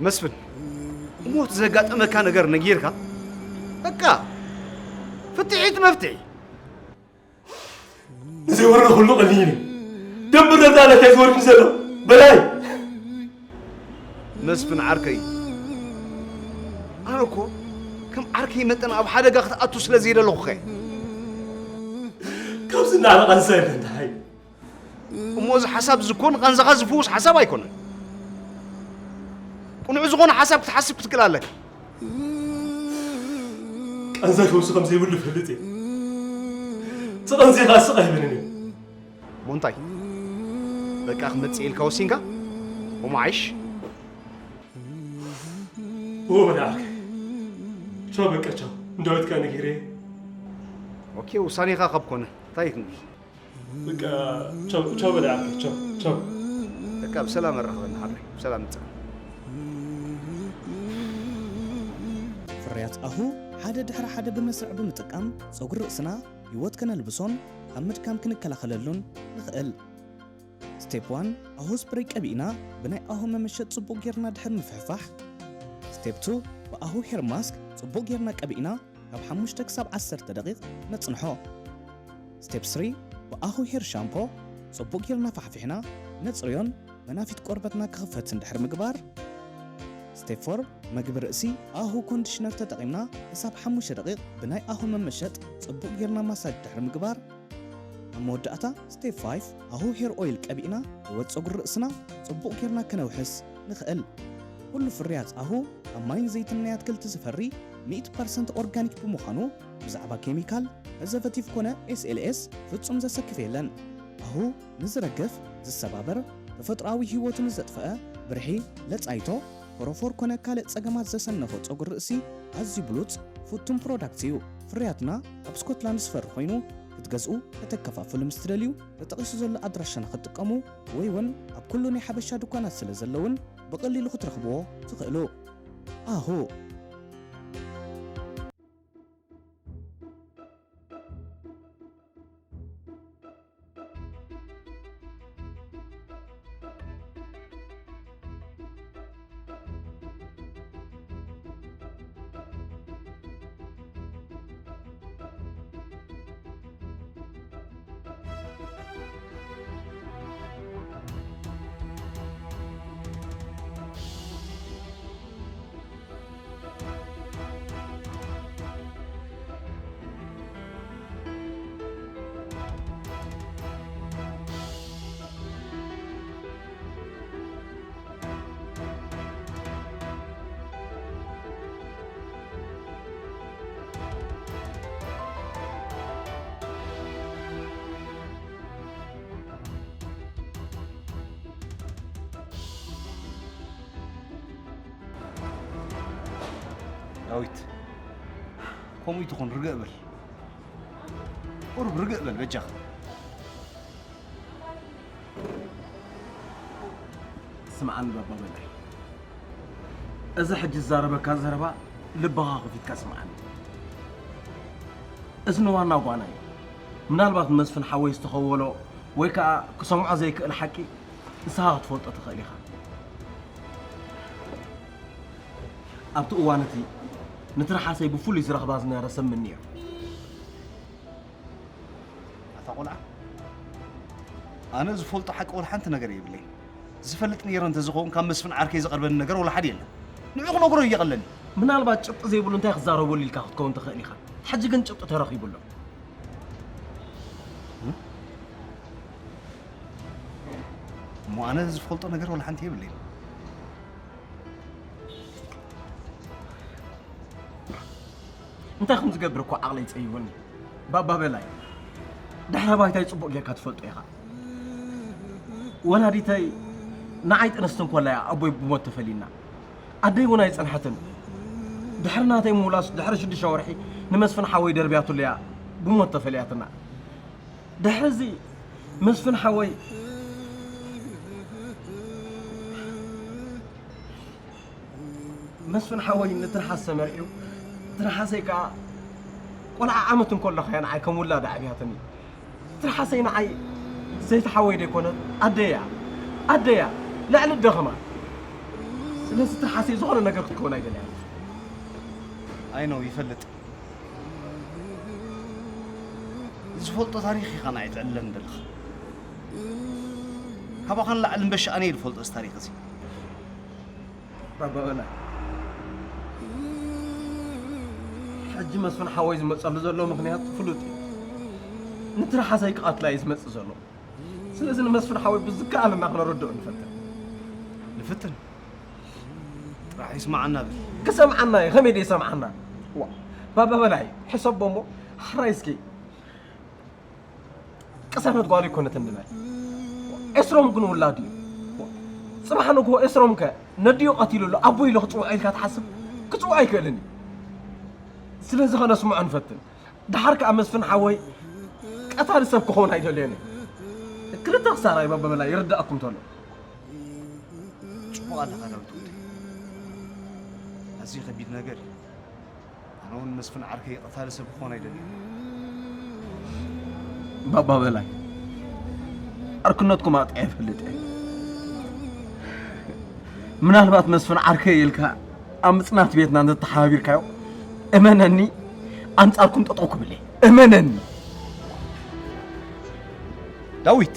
መስፍን፣ እሞ እቲ ዘጋጠመካ ነገር ነጊርካ፣ በቃ፣ ፍትሒ እቲ መፍትሒ። ንዘይወርዶ ኩሉ ቀሊል እዩ። ደንብር ደርዳ ኣለካ ዝወርድ ዘሎ። በላይ። መስፍን ዓርከይ፣ ኣነ እኮ ከም ዓርከይ መጠን ኣብ ሓደጋ ክትኣቱ ስለ ዘይደለኹኸ። ካብዚ ንላዕሊ ቃንዛ የለን፣ ደሓይ። እሞ እዚ ሓሳብ እዚ እኮ ንቃንዛኻ ዝፍውስ ሓሳብ ኣይኮነን። ቅኑዕ ዝኾነ ሓሳብ ክትሓስብ ክትክእል ኣለካ። ቃንዛ ፈውሲ ከም ዘይብሉ እፈልጥ እየ። ተቐንዚኻ ስቕ ኣይብልን እየ። እሞ እንታይ? በቃ ክመጽእ ኢልካ ወሲንካ? እሞ ዓይሽ? እዎ በል ዓርከይ። ቻው በቃ ቻው። ንዳዊት ከኣ ነጊረዮ። ኦኬ፣ ውሳኔኻ ካብ ኮነ እንታይ ክንብል? በቃ ቻው፣ ቻው በል ዓርከይ፣ ቻው፣ ቻው። በቃ ብሰላም ኣራኽበና ሓወይ፣ ብሰላም ምጻእ። ፍርያት ኣሁ ሓደ ድሕሪ ሓደ ብመስርዕ ብምጥቃም ጸጉሪ ርእስና ህይወት ከነልብሶን ካብ ምድካም ክንከላኸለሉን ንኽእል። ስቴፕ ዋን፣ ኣሁ ስፕሬይ ቀቢእና ብናይ ኣሁ መመሸጥ ጽቡቕ ጌርና ድሕር ምፍሕፋሕ። ስቴፕ ቱ፣ ብኣሁ ሄር ማስክ ጽቡቕ ጌርና ቀቢእና ካብ ሓሙሽተ ክሳብ ዓሰርተ ደቂቕ ነጽንሖ። ስቴፕ ስሪ፣ ብኣሁ ሄር ሻምፖ ጽቡቕ ጌርና ፋሕፊሕና ነጽርዮን መናፊት ቆርበትና ክኽፈትን ድሕር ምግባር። ስቴፕ ፎር፣ መግቢ ርእሲ ኣሁ ኮንዲሽነር ተጠቒምና ክሳብ ሓሙሽተ ደቂቕ ብናይ ኣሁ መመሸጥ ጽቡቕ ጌርና ማሳጅ ድሕሪ ምግባር። ኣብ መወዳእታ ስቴፕ ፋይፍ ኣሁ ሄር ኦይል ቀቢእና ህይወት ጸጉሪ ርእስና ጽቡቕ ጌርና ከነውሕስ ንኽእል። ኩሉ ፍርያት ኣሁ ካብ ማይን ዘይትን ናይ ኣትክልቲ ዝፈሪ ሚእቲ ፐርሰንት ኦርጋኒክ ብምዃኑ ብዛዕባ ኬሚካል፣ ፕሪዘርቨቲቭ ኮነ ኤስኤልኤስ ፍጹም ዘሰክፍ የለን። ኣሁ ንዝረግፍ፣ ዝሰባበር፣ ተፈጥሮኣዊ ህይወቱ ንዘጥፍአ፣ ብርሒ፣ ለጻይቶ፣ ፎሮፎር ኮነ ካልእ ጸገማት ዘሰነፎ ጸጉሪ ርእሲ ኣዝዩ ብሉጽ፣ ፍቱን ፕሮዳክት እዩ። ፍርያትና ኣብ ስኮትላንድ ዝፈሪ ኮይኑ ክትገዝኡ፣ ከተከፋፍሉ ምስ ትደልዩ ተጠቒሱ ዘሎ ኣድራሻና ክትጥቀሙ ወይ እውን ኣብ ኩሉ ናይ ሓበሻ ድኳናት ስለ ዘለውን ብቐሊሉ ክትረኽብዎ ትኽእሉ። ኣሁ። ዳዊት፣ ከምኡ ይትኹን፣ ርግእ በል። ቁሩብ ርግእ በል በጃኻ። ስምዓኒ ባባ በላይ፣ እዚ ሕጂ ዝዛረበካ ዘረባ ልብኻ ከፊትካ ስምዓኒ። እዚ ንዋና ጓና እዩ። ምናልባት መስፍን ሓወይ ዝተኸወሎ ወይ ከኣ ክሰምዖ ዘይክእል ሓቂ ንስኻ ክትፈልጦ ትኽእል ኢኻ። ኣብቲ እዋን እቲ ንትርሓሰይ ብፍሉይ ዝረኽባ ዝነበረ ሰብ ምንዮ። ኣታ ቆልዓ፣ ኣነ ዝፈልጦ ሓቂ ወላ ሓንቲ ነገር የብለይ። ዝፈልጥ ነይረ እንተዝኸውን ካብ መስፍን ዓርከይ ዝቐርበኒ ነገር ወላ ሓደ የለን። ንዑ ክነግሮ እየቐለኒ። ምናልባት ጭብጢ ዘይብሉ እንታይ ክዛረበሉ ኢልካ ክትከውን ትኽእል ኢኻ። ሕጂ ግን ጭብጢ ተረኺቡሎ። እሞ ኣነ ዝፈልጦ ነገር ወላ ሓንቲ የብለይ። እንታይ ከም ዝገብር እኮ ዓቕለይ ጸይቡኒ። ባባ በላይ፣ ድሕረ ባይታይ ጽቡቕ ጌርካ ትፈልጦ ኢኻ። ወላዲተይ ንዓይ ጥንስቲ እንኮላ እያ ኣቦይ ብሞት ተፈሊና። ኣደይ እውን ኣይጸንሐትን። ድሕሪ ናተይ ምውላስ ድሕሪ ሽዱሽተ ወርሒ ንመስፍን ሓወይ ደርብያትሉ እያ ብሞት ተፈልያትና። ድሕሪ እዚ መስፍን ሓወይ መስፍን ሓወይ ንትርሓስ ተመርዕዩ፣ ትርሓሰይ ከኣ ቆልዓ ዓመት እንከለኹ እያ ንዓይ ከም ውላድ ኣዕብያትኒ። ትርሓሰይ ንዓይ ዘይቲ ሓወይ ደይኮነት፣ ኣደይ እያ። ኣደይ እያ፣ ልዕሊ ደኸማ። ስለዚ ትርሓሰይ ዝኾነ ነገር ክትከውን ኣይደልያን። ኣይ ነው ይፈልጥ። ዝፈልጦ ታሪኽ ኢኻ ንዓይ ትዕልለኒ ዘለኻ። ካባኻ ንላዕሊ እምበሻ ኣነ እየ ዝፈልጦ እዚ ታሪኽ እዚ። ባባ በላይ፣ ሕጂ መስፍን ሓወይ ዝመጸሉ ዘሎ ምኽንያት ፍሉጥ እዩ። ንትርሓሰይ ክቐትላ እዩ ዝመጽእ ዘሎ። ስለዚ ንመስፍን ሓወይ ብዝከኣለና ክነረድኦ ንፈትን። ንፍትን? ጥራሕ ይስምዓና ብል። ክሰምዓና እዩ፣ ከመይ ደይሰምዓና? ዋ፣ ባባ በላይ፣ ሕሰቦ እሞ፣ ሕራይ እስኪ። ቅሳነት ጓል ኣይኮነትን ንበል። ኤስሮም ግን ውላዱ እዩ። ጽባሕ ንግሆ ኤስሮም ከ ነዲኡ ቀቲሉ ኣሎ፣ ኣቦይ ኢሉ ክጽውዖ ኢልካ ትሓስብ? ክጽውዖ ኣይክእልን እዩ። ስለዚ ከነስምዖ ንፈትን። ደሓር ከኣ መስፍን ሓወይ ቀታሊ ሰብ ክኸውን ኣይደልዮን እየ። ክልተ ክሳራ እዩ ባባ በላይ ይርዳእኩም ተሎ። ጽቡቕ ኣለኻ ዳዊት ወደይ። ኣዝዩ ከቢድ ነገር እዩ። ኣነ እውን መስፍን ዓርከይ ቀታሊ ሰብ ክኾን ኣይደልን። ባባ በላይ፣ ዓርክነትኩም ኣጥዕየ ይፈልጥ እየ። ምናልባት መስፍን ዓርከይ ኢልካ ኣብ ምጽናት ቤትና እንተተሓባቢርካዮ፣ እመነኒ፣ ኣንጻርኩም ጠጠው ክብል እየ። እመነኒ። ዳዊት፣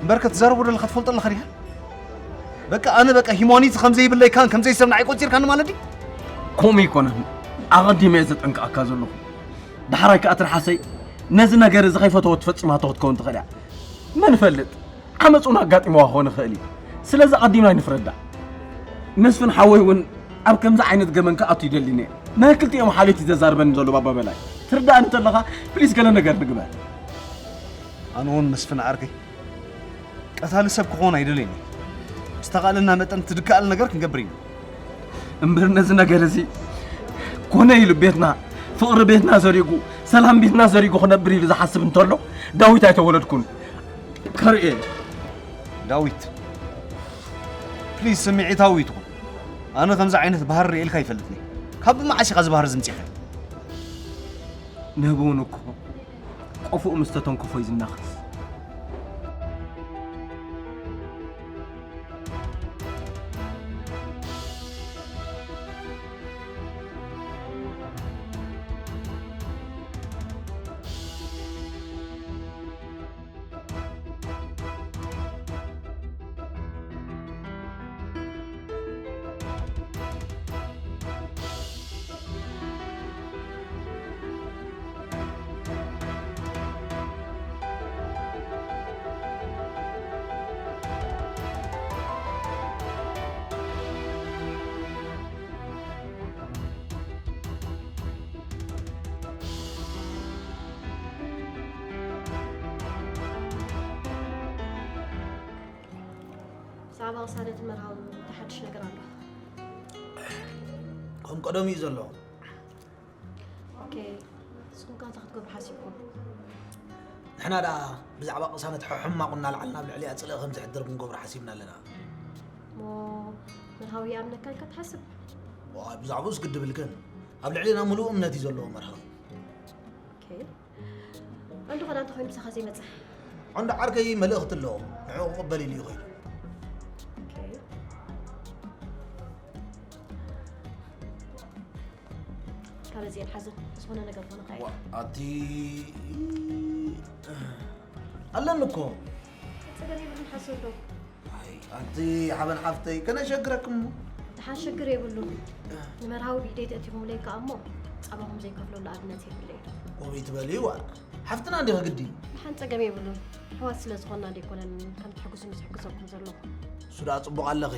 እምበርከ ትዛረቦ ዘለኻ ትፈልጦ ኣለኻ ዲኻ? በቃ ኣነ በቃ ሂማኒቲ ከም ዘይብለይ ካን ከም ዘይሰብ ንዓይ ቆጺርካኒ ማለት ድዩ? ከምኡ ኣይኮነን። ኣቐዲመ እየ ዘጠንቅቐካ ዘለኹ። ዳሕራይ ከኣ ትርሓሰይ ነዚ ነገር እዚ ከይፈተወት ፈጽማቶ ክትከውን ትኽእል እያ። መን ይፈልጥ? ዓመጽ እውን ኣጋጢምዋ ክኾን ይኽእል እዩ። ስለዚ ኣቐዲምና ኣይንፍረዳ። መስፍን ሓወይ እውን ኣብ ከምዚ ዓይነት ገመን ክኣቱ ይደሊኒ እየ። ናይ ክልቲኦም ሓልዮት እዩ ዘዛርበኒ ዘሎ ባባ በላይ። ትርዳእኒ እንተለኻ ፕሊስ ገለ ነገር ንግበር። ኣነ እውን መስፍን ዓርከይ ቀታሊ ሰብ ክኾን ኣይደለይን። ዝተኻእለና መጠን ትድከኣል ነገር ክንገብር ኢና። እምበር ነዚ ነገር እዚ ኮነ ኢሉ ቤትና ፍቕሪ ቤትና ዘሪጉ ሰላም ቤትና ዘሪጉ ክነብር ኢሉ ዝሓስብ እንተሎ ዳዊት ኣይተወለድኩን። ከርእየ ዳዊት ፕሊዝ ስምዒታዊ ይትኹን። ኣነ ከምዚ ዓይነት ባህሪ ርእየልካ ይፈልጥኒ። ካብ መዓስ ኢኻ እዚ ባህሪ ዝምፅኻ? ነብውን እኮ ቆፎኡ ምስ ተተንከፎ እዩ ዝናኸስ። ብዛዕባ ቅሳነትን መርሃውን እንታይ ሓድሽ ነገር ኣሎ? ከም ቀደሙ እዩ ዘሎ። ኦኬ፣ ንስኹም ከ እንታይ ክትገብሩ ሓሲብኩም? ንሕና ደኣ ብዛዕባ ቅሳነት ሕሕማቑ እናልዓልና ኣብ ልዕሊኣ ጽልኢ ከም ዘሕድር ክንገብሮ ሓሲብና ኣለና። እሞ መርሃዊ ይኣምነካ ኢልካ ትሓስብ? ዋይ ብዛዕባኡስ ግዲ ብልክን ኣብ ልዕሊና ምሉእ እምነት እዩ ዘለዎ መርሃዊ። ኦኬ። ዓንዱ ኸዳ እንተኾይኑ ምሳኻ ዘይመጽእ? ዓንዱ ዓርከይ መልእኽቲ ኣለዎ ንዕኡ ክቕበል ኢሉ እዩ ኸይዱ። ኦኬ። ካበዚኤን ሓዘን ዝኾነ ነገር ኮነ ኸ ዋ ኣቲ ኣለኒ እኮ ጸገም የብሉን ሓሰዶ ኣንቲ ሓበን ሓፍተይ ከነሸግረክሞ ድሓን ሽግር የብሉን ንመርሃዊ ብኢደይ ተእቲኹምለይ ከኣ እሞ ጻማኹም ዘይከፍለሉ ኣብነት የብለይ ወበይ ትበልይዋ ሓፍትና እንዲኸ ግዲ ድሓን ጸገም የብሉን ኣሕዋት ስለ ዝኾንና ደይኮነን ከም ትሕግዙ ንዝሕግዘኩም ዘለኹ እሱ ደኣ ጽቡቕ ኣለኺ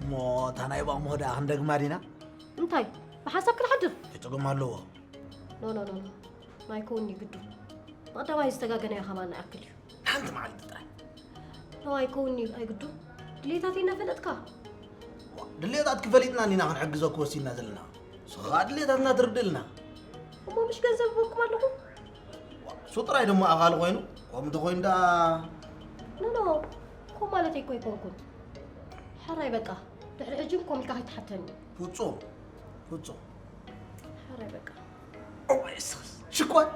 እሞ እታ ናይ ባቕሞ ደኣ ክንደግማ ዲና እንታይ ብሓሳብ ክንሓድር ይጽግም ኣለዎ ኖ ኖ ኖ ኖ ኣይከውን እዩ ግዱ ብቐዳማይ ዝተጋገናዮ ከማና ያክል እዩ ሓንቲ መዓልቲ ጥራይ ኖ ኣይከውን እዩ ኣይግዱ ድሌታት እናፈለጥካ ድሌታት ክፈሊጥና እንዲና ክንሕግዘኩ ወሲድና ዘለና ንስኻ ድሌታትና ትርድእልና እሞ ምሽ ገንዘብ በኩም ኣለኹ እሱ ጥራይ ደሞ ኣኻሊ ኮይኑ ከምኡ እንተኮይኑ ደኣ ኖ ኖ ኮ ማለት እኮ ኣይኮንኩን ሕራይ በቃ ድሕሪ ሕጂ ኮም ኢልካ ከይትሓተኒ ፍጹም ፍጹም ሕራይ በቃ እዋይ እስኽስ ሽኮር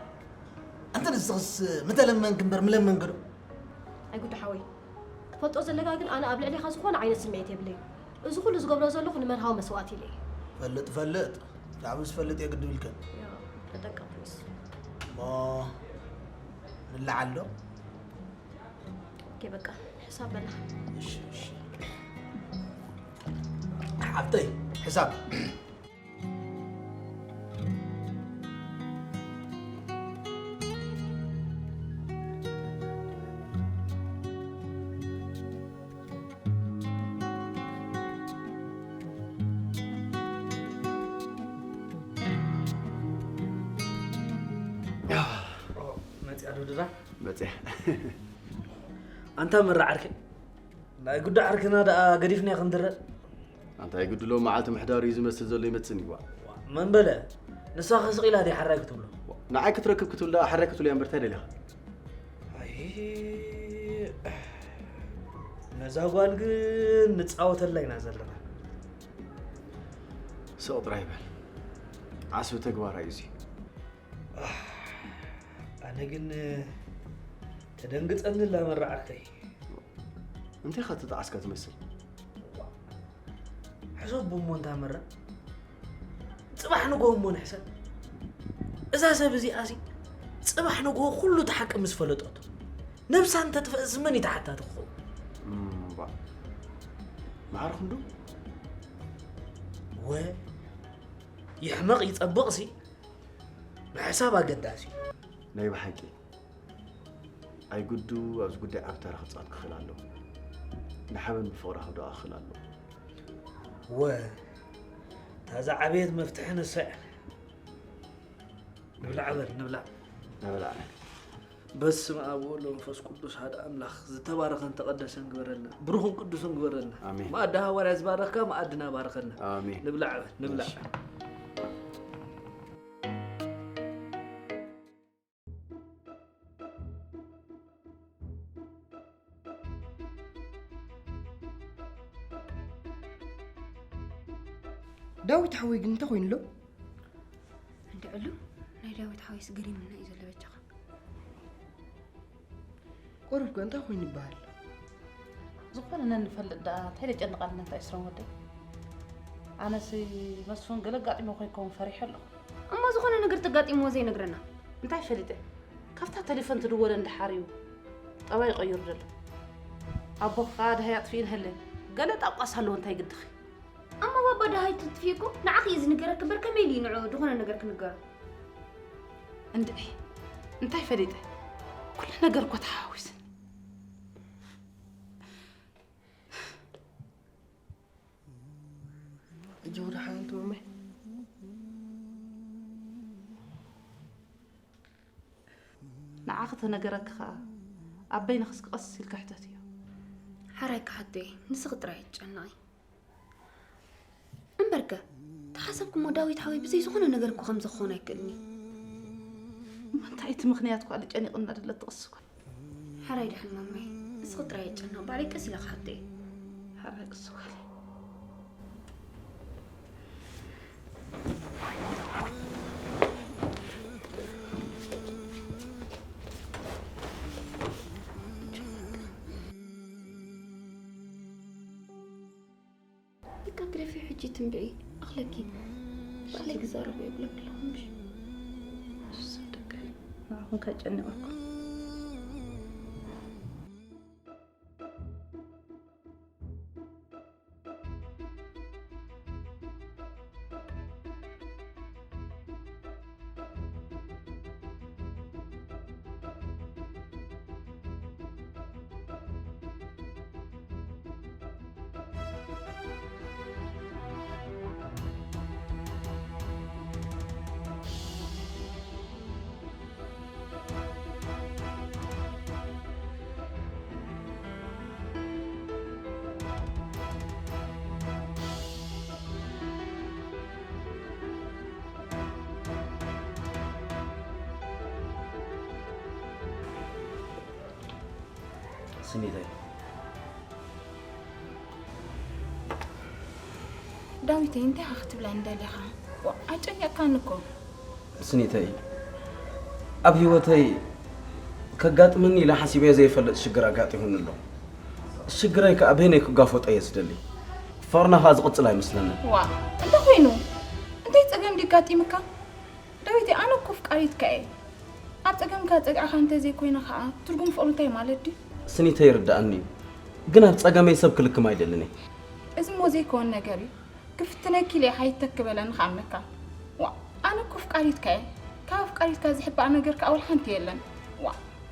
እንተ ንስኽስ ምተለመንክ እምበር ምለመንክ ዶ ኣይጉዱ ሓወይ ትፈልጦ ዘለካ ግን ኣነ ኣብ ልዕሊኻ ዝኾነ ዓይነት ስምዒት የብለይ እዚ ኩሉ ዝገብሮ ዘለኹ ንመርሃዊ መስዋእቲ ኢለ ፈልጥ ፈልጥ ብዛዕባ ዝፈልጥ የግድ ብልክን ተጠቀምኩስ እሞ ንለዓል ዶ ኦኬ በቃ ሕሳብ በላ እሺ እሺ ሓብተይ ሕሳብ መፅያ ዶ ድራ መፅያ ኣንታ መራ ዓርከይ ናይ ጉዳ ዓርክና ደኣ ገዲፍና ክንድረ ኣንታ የግድሎ መዓልቲ ምሕዳሩ እዩ ዝመስል ዘሎ ይመፅን ይዋ መን በለ ንሳ ከስቕ ኢላ ድያ ሓራይ ክትብሎ ንዓይ ክትረክብ ክትብል ደኣ ሓራይ ክትብሎ እያ እምበር እንታይ ደሊኻ ነዛ ጓል ግን ንጻወተላ ኢና ዘለና። ስቕ ጥራይ በል። ዓስቢ ተግባራ እዩ እዚ። ኣነ ግን ተደንግጸኒ ኣላ መራዕተይ። እንታይ ኸ ትጠዓስካ ትመስል? ሕሰቡ እሞ እንታ መራ፣ ጽባሕ ንግሆ እሞ ንሕሰብ። እዛ ሰብ እዚኣሲ ጽባሕ ንግሆ ኩሉ እቲ ሓቂ ምስ ፈለጠቶ፣ ነብሳ እንተጥፍእሲ መን እዩ ተሓታቲ ክኸውን? እምባ። መዓርኹም ዶ? ወ ይሕመቕ ይጸብቕሲ ምሕሳብ ኣገዳሲ እዩ። ናይ ብሓቂ ኣይጉዱ ኣብዚ ጉዳይ ዓቢ ተራ ክጻወት ክኽእል ኣለዎ። ንሓበን ብፍቕሪ ክወድኣ ክኽእል ኣለዎ። ወ እታ ዝዓበየት መፍትሒ ንሳ እያ። ንብላዕ በል ንብላዕ። ንብላዕ። በስመ ኣብ ወወልድ ወመንፈስ ቅዱስ ሓደ ኣምላኽ ዝተባረኸን ተቐደሰን ግበረልና። ብሩኽን ቅዱስን ግበረልና። ኣሜን። መኣዲ ሃዋርያ ዝባረኽካ መኣድና ባርኸልና። ኣሜን። ንብላዕ በል ንብላዕ። እሺ። ዳዊት ሓወይ ግን እንታይ ኮይኑ ኣሎ? እንድዕሉ ናይ ዳዊት ሓወይስ ገሪሙና እዩ ዘሎ በጃኻ። ቁሩብ ከ እንታይ ኮይኑ ይበሃል? ዝኾነ ነንፈልጥ ደኣ እንታይ ደጨንቓልና እንታይ ስሮም ወደይ። ኣነሲ መስፍን ገለ ኣጋጢሞ ኮይከውን ፈሪሐ ኣለኹ። እሞ ዝኾነ ነገር ተጋጢምዎ ዘይነግረና? እንታይ ፈሊጠ? ካብታ ቴሌፎን ትድወለ እንድሓር እዩ ጠባይ ቀይሩ ዘሎ። ኣቦ ከዓ ድሃይ ኣጥፊኡ ንሀለ ገለ ጣቋስ ኣለዎ እንታይ ግድኺ? ኣማ ባባ ደሃይ ትጥፊእኩ ንዓኺ እዩ ዝንገረክ እምበር ከመይ ኢሉ እዩ ንዑ ዝኾነ ነገር ክንገሮ? እንድዒ እንታይ ፈሊጠ? ኩሉ ነገር እኮ ተሓዋዊስን። ሕጂ ወደ ሓንቲ መመይ ንዓኺ ተነገረኪ ከዓ ኣብ በይንኺ እስኪ ቀስ ኢልኪ ሕተትዮ። ሓራይ ክሓቶ እየ ንስኺ ጥራይ ኣይትጨነቒ። እምበርከ ተሓሰብኩሞ ዳዊት ሓወይ ብዘይ ዝኾነ ነገር እኮ ከምዚ ክኾን ኣይክእልን እዩ። እሞ እንታይ እቲ ምኽንያት እኳ ልጨኒቕና ደለት ትቕስኳ። ሓራይ ድሕን ማማይ ንስኺ ጥራይ ኣይጨነቕ ባዕለይ ቀስ ኢለ ክሓቶ እየ። ሓራይ ቅስ በሊ። በቃ ግደፊ ሕጂ ትንብዒ ኣኽለኪ ባዕለይ ክዛረቦ የብለኪ ኣለኹ ምሽ። ንዓኹም ከጨንቐኩም። ስኒተይ ዳዊተይ እንታይ ኢኻ ክትብለኒ ደሊኻ? ዋ፣ ኣጨኒቕካኒ እኮ። ስኒተይ ኣብ ህይወተይ ከጋጥመኒ ኢለ ሓሲበዮ ዘይፈልጥ ሽግር ኣጋጢሙኒ ኣሎ። ሽግረይ ከኣ በይነይ ክጋፈጦ እየ ዝደሊ። ፍቕርና ከኣ ዝቕጽል ኣይመስለንን። ዋ፣ እንታይ ኮይኑ? እንታይ ጸገም ድዩ ኣጋጢምካ? ዳዊተይ ኣነ እኮ ኣፍቃሪትካ እየ። ኣብ ጸገምካ ጸግዕኻ እንተዘይኮይነ ከኣ ትርጉም ፍቕሪ እንታይ ማለት ድዩ? ስኒተይ ይርድኣኒ እዩ፣ ግን ኣብ ጸገመይ ሰብ ክልክም ኣይደልን እየ። እዚ እሞ ዘይከውን ነገር እዩ። ክፍትነኪ ኢለ እየ ሓይተኪ በለኒ ከኣ እምነካ። ዋ፣ ኣነ እኮ ኣፍቃሪትካ እየ። ካብ ኣፍቃሪትካ ዝሕባእ ነገር ከኣ ወላ ሓንቲ የለን። ዋ፣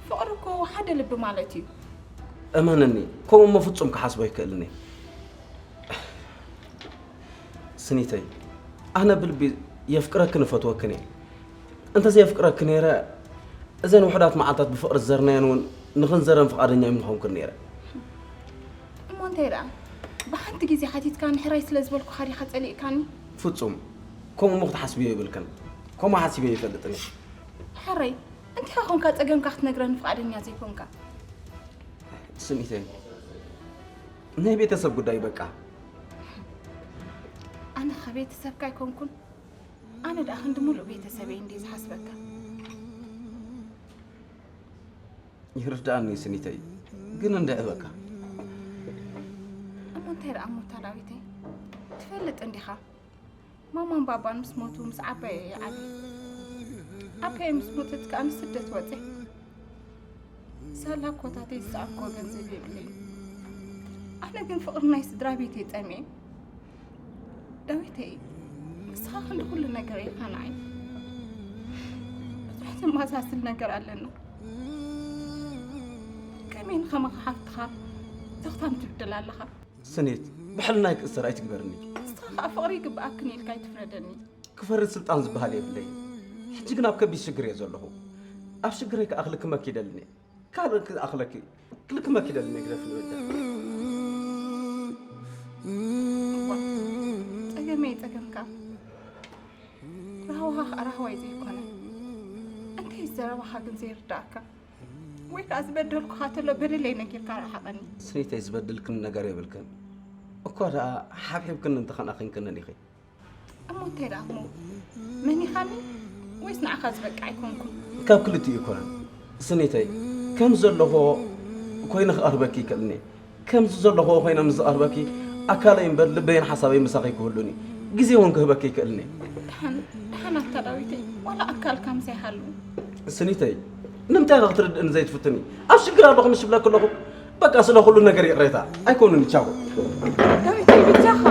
ፍቕሪ እኮ ሓደ ልቢ ማለት እዩ። እመነኒ፣ ከምኡ እሞ ፍጹም ክሓስቦ ኣይክእልን እየ። ስኒተይ፣ ኣነ ብልቢ የፍቅረክን እፈትወክን እየ። እንተዘየፍቅረኪ ነይረ፣ እዘን ውሑዳት መዓልታት ብፍቕሪ ዝዘርናየን እውን ንኽንዘረን ፍቓደኛ ኣይምኾንኩን ነይረ። እሞ እንታይ ደኣ? ብሓንቲ ግዜ ሓቲትካኒ ሕራይ ስለ ዝበልኩኻ ዲኻ ጸሊእካኒ? ፍጹም ከምኡ እሞ ክትሓስብዮ የብልክን። ከምኡ ሓሲበ ኣይፈልጥን እየ። ሕራይ፣ እንታይ ኮንካ ጸገምካ ክትነግረኒ ፍቓደኛ ዘይኮንካ? ስኒተይ፣ ናይ ቤተሰብ ጉዳይ በቃ። ኣነ ከ ቤተሰብካ ኣይኮንኩን? ኣነ ደኣ ክንዲ ሙሉእ ቤተሰበይ እንዴ ዝሓስበካ? ይርዳእኒ ስኒተይ፣ ግን እንድዒ በቃ። እሞ እንታይ ደኣ እሞ እታ ዳዊተይ? ትፈልጥ እንዲኻ? ማማን ባባን ምስ ሞቱ ምስ ዓባየ እየ ዓብየ። ዓባየ ምስ ሞተት ከኣ ንስደት ወፅየ። ሳላ ኮታተይ ዝሰኣንክዎ ገንዘብ የብለይን። ኣነ ግን ፍቕሪ ናይ ስድራ ቤተይ ጠሚየ። ዳዊተይ፣ ንስኻ ክንዲ ኩሉ ነገር ኢኻ ንዓይ። ብዙሕ ዘመሳስል ነገር ኣለና። ከመይ ንኸማኻ ሓፍትኻ ዘኽታም ትብድል ኣለኻ? ስኒት፣ ብሕልናይ ክእሰር ኣይትግበርኒ። ንስኻ ከኣ ፍቕሪ ይግብኣክን ኢልካ ኣይትፍረደኒ። ክፈርድ ስልጣን ዝበሃል የብለይ። ሕጂ ግን ኣብ ከቢድ ሽግር እየ ዘለኹ። ኣብ ሽግረይ ከኣ ክልክመኪ ይደልን እየ። ካልእ ክኣኽለኪ፣ ክልክመኪ ይደልን እየ ግደፍኒ ወደ። እዋ፣ ጸገመይ ጸገምካ። ራህዋኻ ከኣ ራህዋይ ዘይኮነ። እንታይ ዘረባኻ ግን ዘይርዳእካ? ወይ ከኣ ዝበደልኩኻ ተሎ በደለይ ነጊርካ ርሓቐኒ። ስኒተይ ዝበድልክን ነገር የብልክን። እኳ ደኣ ሓብሒብክን እንተኸን ኣኺንክንን ኢኺ። እሞ እንታይ ደኣ እሞ? መኒኻኒ ወይስ ንዓኻ ዝበቃ ኣይኮንኩን? ካብ ክልቲኡ ኣይኮነን ስኒተይ። ከም ዘለኹ ኮይነ ክቐርበኪ ይክእልኒ። ከምዚ ዘለኹ ኮይነ ምስ ዝቐርበኪ ኣካለይ እምበር ልበይን ሓሳበይ ምሳኺ ክህሉኒ ግዜ እውን ክህበኪ ይክእልኒ። ደሓን ደሓን ኣታ ዳዊተይ፣ ዋላ ኣካልካ ምሳይ ሃሉ። ስኒተይ፣ ንምንታይ ኢኻ ክትርድእኒ ዘይትፍትኒ? ኣብ ሽግር ኣለኹ ምሽ ይብለኪ ኣለኹ። በቃ ስለ ኩሉ ነገር ይቕሬታ። ኣይኮኑን ቻው። ዳዊተይ በጃኻ።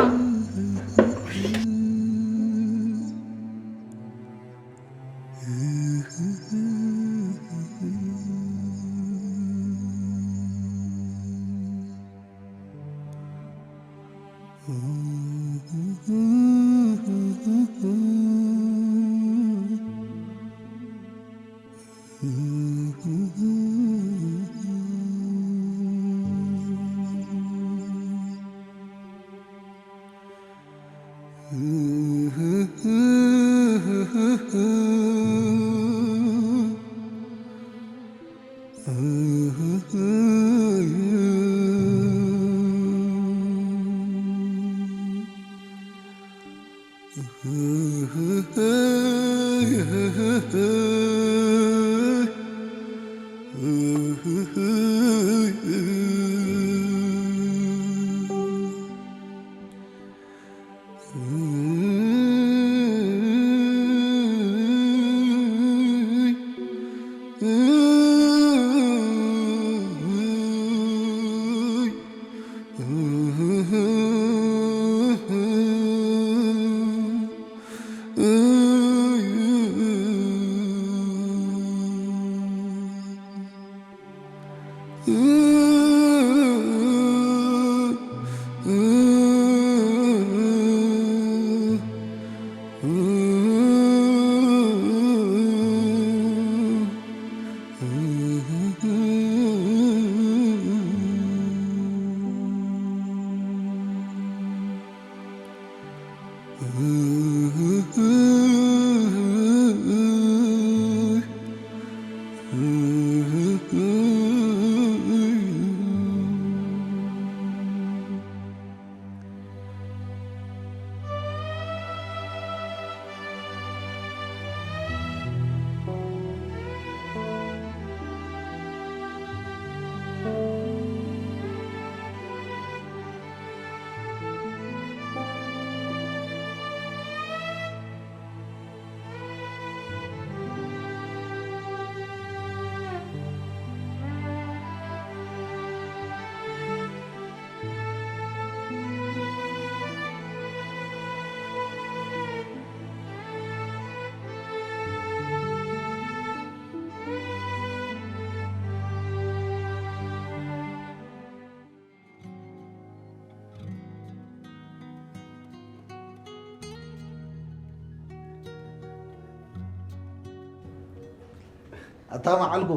ኣታ መዓልኩ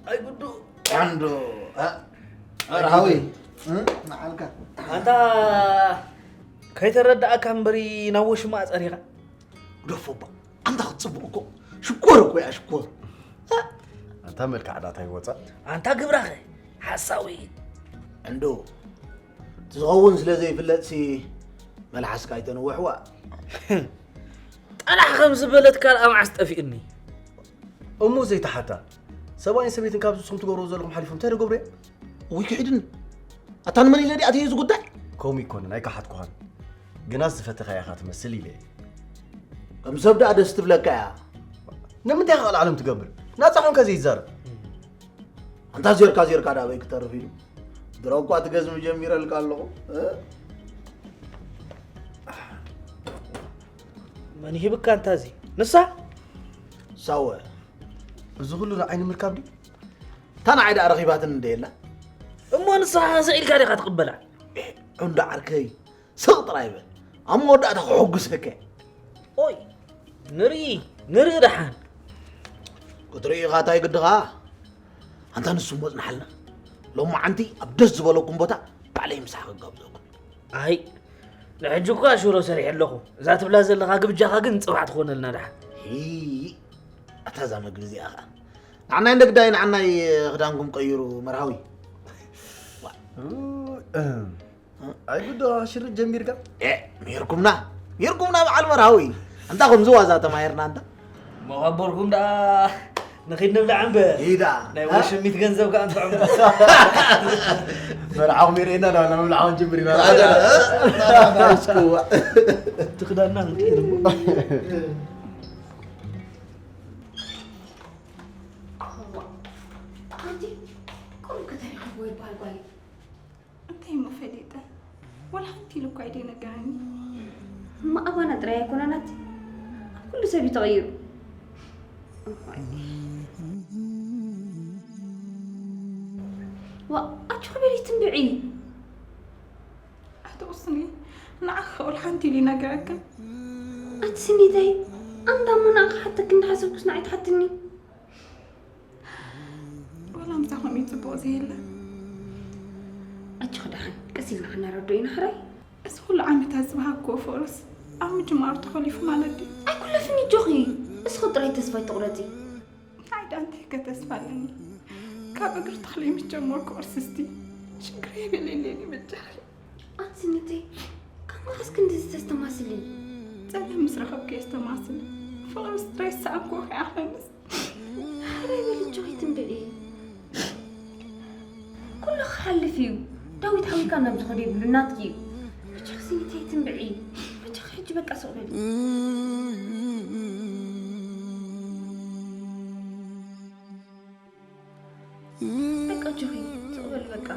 ኣይ ጉዱ ዓንዶ ረሃዊ መዓልካ ኣንታ ከይተረዳእካ እምበሪ ናብ ወሽማ ጸሪኻ ግደፎ እባ ኣንታ ክትጽቡቕ እኮ ሽኮር እኮ እያ ሽኮር ኣንታ መልክዓ ዳታ ይወጻ ኣንታ ግብራኸ ሓሳዊ ዕንዱ፣ እቲ ዝኸውን ስለ ዘይፍለጥሲ መልሓስካ ኣይተንውሕዋ። ጠላሕ ከም ዝበለት ካልኣ መዓስ ጠፊእኒ። እሞ ዘይተሓታ ሰብኣይን ሰበይትን ካብዚ ንስኹም ትገብርዎ ዘለኹም ሓሊፎም እንታይ ዶ ገብሩ እዮም? ውይ ክሒድኒ። ኣታ ንመን ኢለ ድኣ ኣትየ እዚ ጉዳይ? ከምኡ ይኮንን ኣይከሓድኩኻን። ግናስ ዝፈተኻያ ኢኻ ትመስል ኢለ እየ። ከም ሰብ ደኣ ደስ ትብለካ እያ። ንምንታይ ኢኻ ቃል ዓለም ትገብር? ናጻ ኮንካ ዘይዛረብ። ኣንታ ዜርካ ዜርካ ዳ ኣበይ ክተርፍ ኢሉ? ድሮ እኳ ትገዝም ጀሚረልካ ኣለኹ። እ? መን ይህብካ እንታ እዚ ንሳ ሳወ እዚ ኩሉ ንዓይ ንምርካብ ድዩ? እታ ንዓይ ደኣ ረኺባትን እንደ የላ። እሞ ንስኻ ስዒልካ ዲኻ ትቕበላ? እንዶ ዓርከይ ስቕ ጥራይ በል። ኣብ መወዳእታ ክሕጉሰከ። ኦይ ንርኢ ንርኢ ደሓን። ክትርኢ ኢኻ እንታይ ግድኻ? ኣንታ ንሱ እሞ ጽንሓልና። ሎማዓንቲ ኣብ ደስ ዝበለኩም ቦታ ባዕለይ ምሳሕ ክጋብዘኩም። ኣይ ንሕጂ እኳ ሽሮ ሰሪሐ ኣለኹ። እዛ ትብላ ዘለኻ ግብጃኻ ግን ጽባሕ ትኾነልና ደሓን። ሂ ኣታ እዛ መግቢ እዚኣ ኸኣ ንዓናይ እንደ ግዳይ ንዓናይ ክዳንኩም ቀይሩ መርሃዊ። ኣይጉዶ ሽርጥ ጀሚርካ ኤ ሚርኩምና ሚርኩምና በዓል መርሃዊ። ኣንታ ከምዚ ዋዛ ተማሂርና ኣንታ መኸበርኩም ደኣ ንኺድ ንብላዕ እምበር ኢዳ ናይ ወሽሚት ገንዘብ ከኣ ንጥዕሙ። መርዓኹም የርእየና ዳ ናብ ምብላዕ ክንጅምር ኢና እቲ ክዳንና ክንቅይር እሞ ኣንቲ ቁሩብ ከተሪኽዎ ይበሃል ጓል እዩ። እንታይ እሞ ፈሊጠ? ዋላ ሓንቲ ኢሉ እኳ ኣይደይነገረኒ። እማ ኣባና ጥራይ ኣይኮነን ኣቲ ኣብ ኩሉ ሰብ እዩ ተቐይሩ። ዋ ኣጆኺ በሊ ትንብዒ። ኣቲ ቁስኒ ንዓኺ ዋላ ሓንቲ ኢሉ ይነገረክን። ኣቲ ስኒተይ ኣንዳ እሞ ንዓኺ ሓተኪ እንዳሓሰብኩስ ንዓይ ትሓትኒ። ዋላ ምሳኹም እዩ ፅቡቕ ዘየለ። ኣጆኺ ደሓን ቀስ ኢልና ክነረዶ ኢና ሕራይ። እዚ ኩሉ ዓመታት ዝብሃግክዎ ፍቕርስ ኣብ ምጅማሩ ተኸሊፉ ማለት ድዩ? ኣይኩለፍን እጆኺ እስኺ ጥራይ ተስፋ ኣይትቑረፂ። ንዓይ ደኣ እንታይ ከ ተስፋ ኣለኒ? ካብ እግሪ ተኽሊ ምስ ጀመርኩ ቅርስስቲ ሽግረይ በልየለይ በጃኺ። ኣቲ ስኒተይ ካብ መዓስ ክንድዚ ተስተማስሊ? ፀገም ምስ ረኸብኩ እየ ዝተማስል። ፍቕርስ ጥራይ ዝሰኣንክዎ ከይኣኽለንስ ሕራይ በሊ እጆኺ ትንብዒ። ኩሉ ክሓልፍ እዩ። ዳዊት ሓዊካ ናብ ዝኸዶ ይብሉ ናትኪ እዩ። በጃኺ ስኒተይ ትንብዒ። በጃኺ ሕጂ በቃ ስቕ በሊ። በቃ እጆኺ ስቕ በሊ በቃ።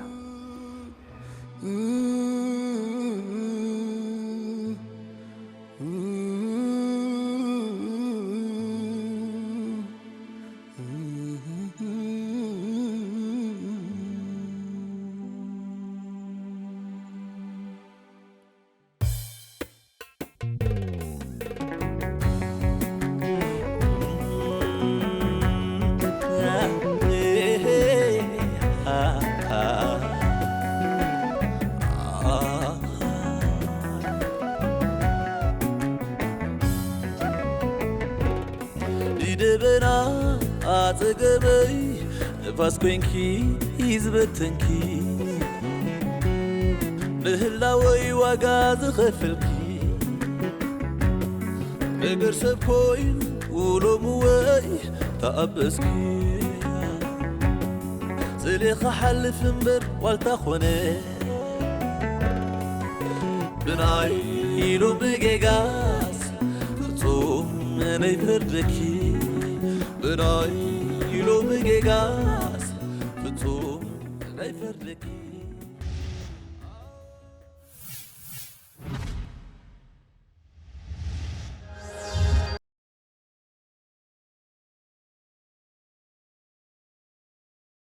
ንደበና ኣጸገበይ ንፋስ ኮንኪ ዝበተንኪ ንህላወይ ዋጋ ዝኸፈልኪ ነገር ሰብ ኮይኑ ሎምወይ ተኣበስኪ ስለ ክሓልፍ እምበር ዋልታ ኾነ ብናይ ኢሉ ብጌጋስ ፍጹም ነይፈርደኪ ብናይ ኢሉ ብጌጋስ ፍጹም ነይፈርደኪ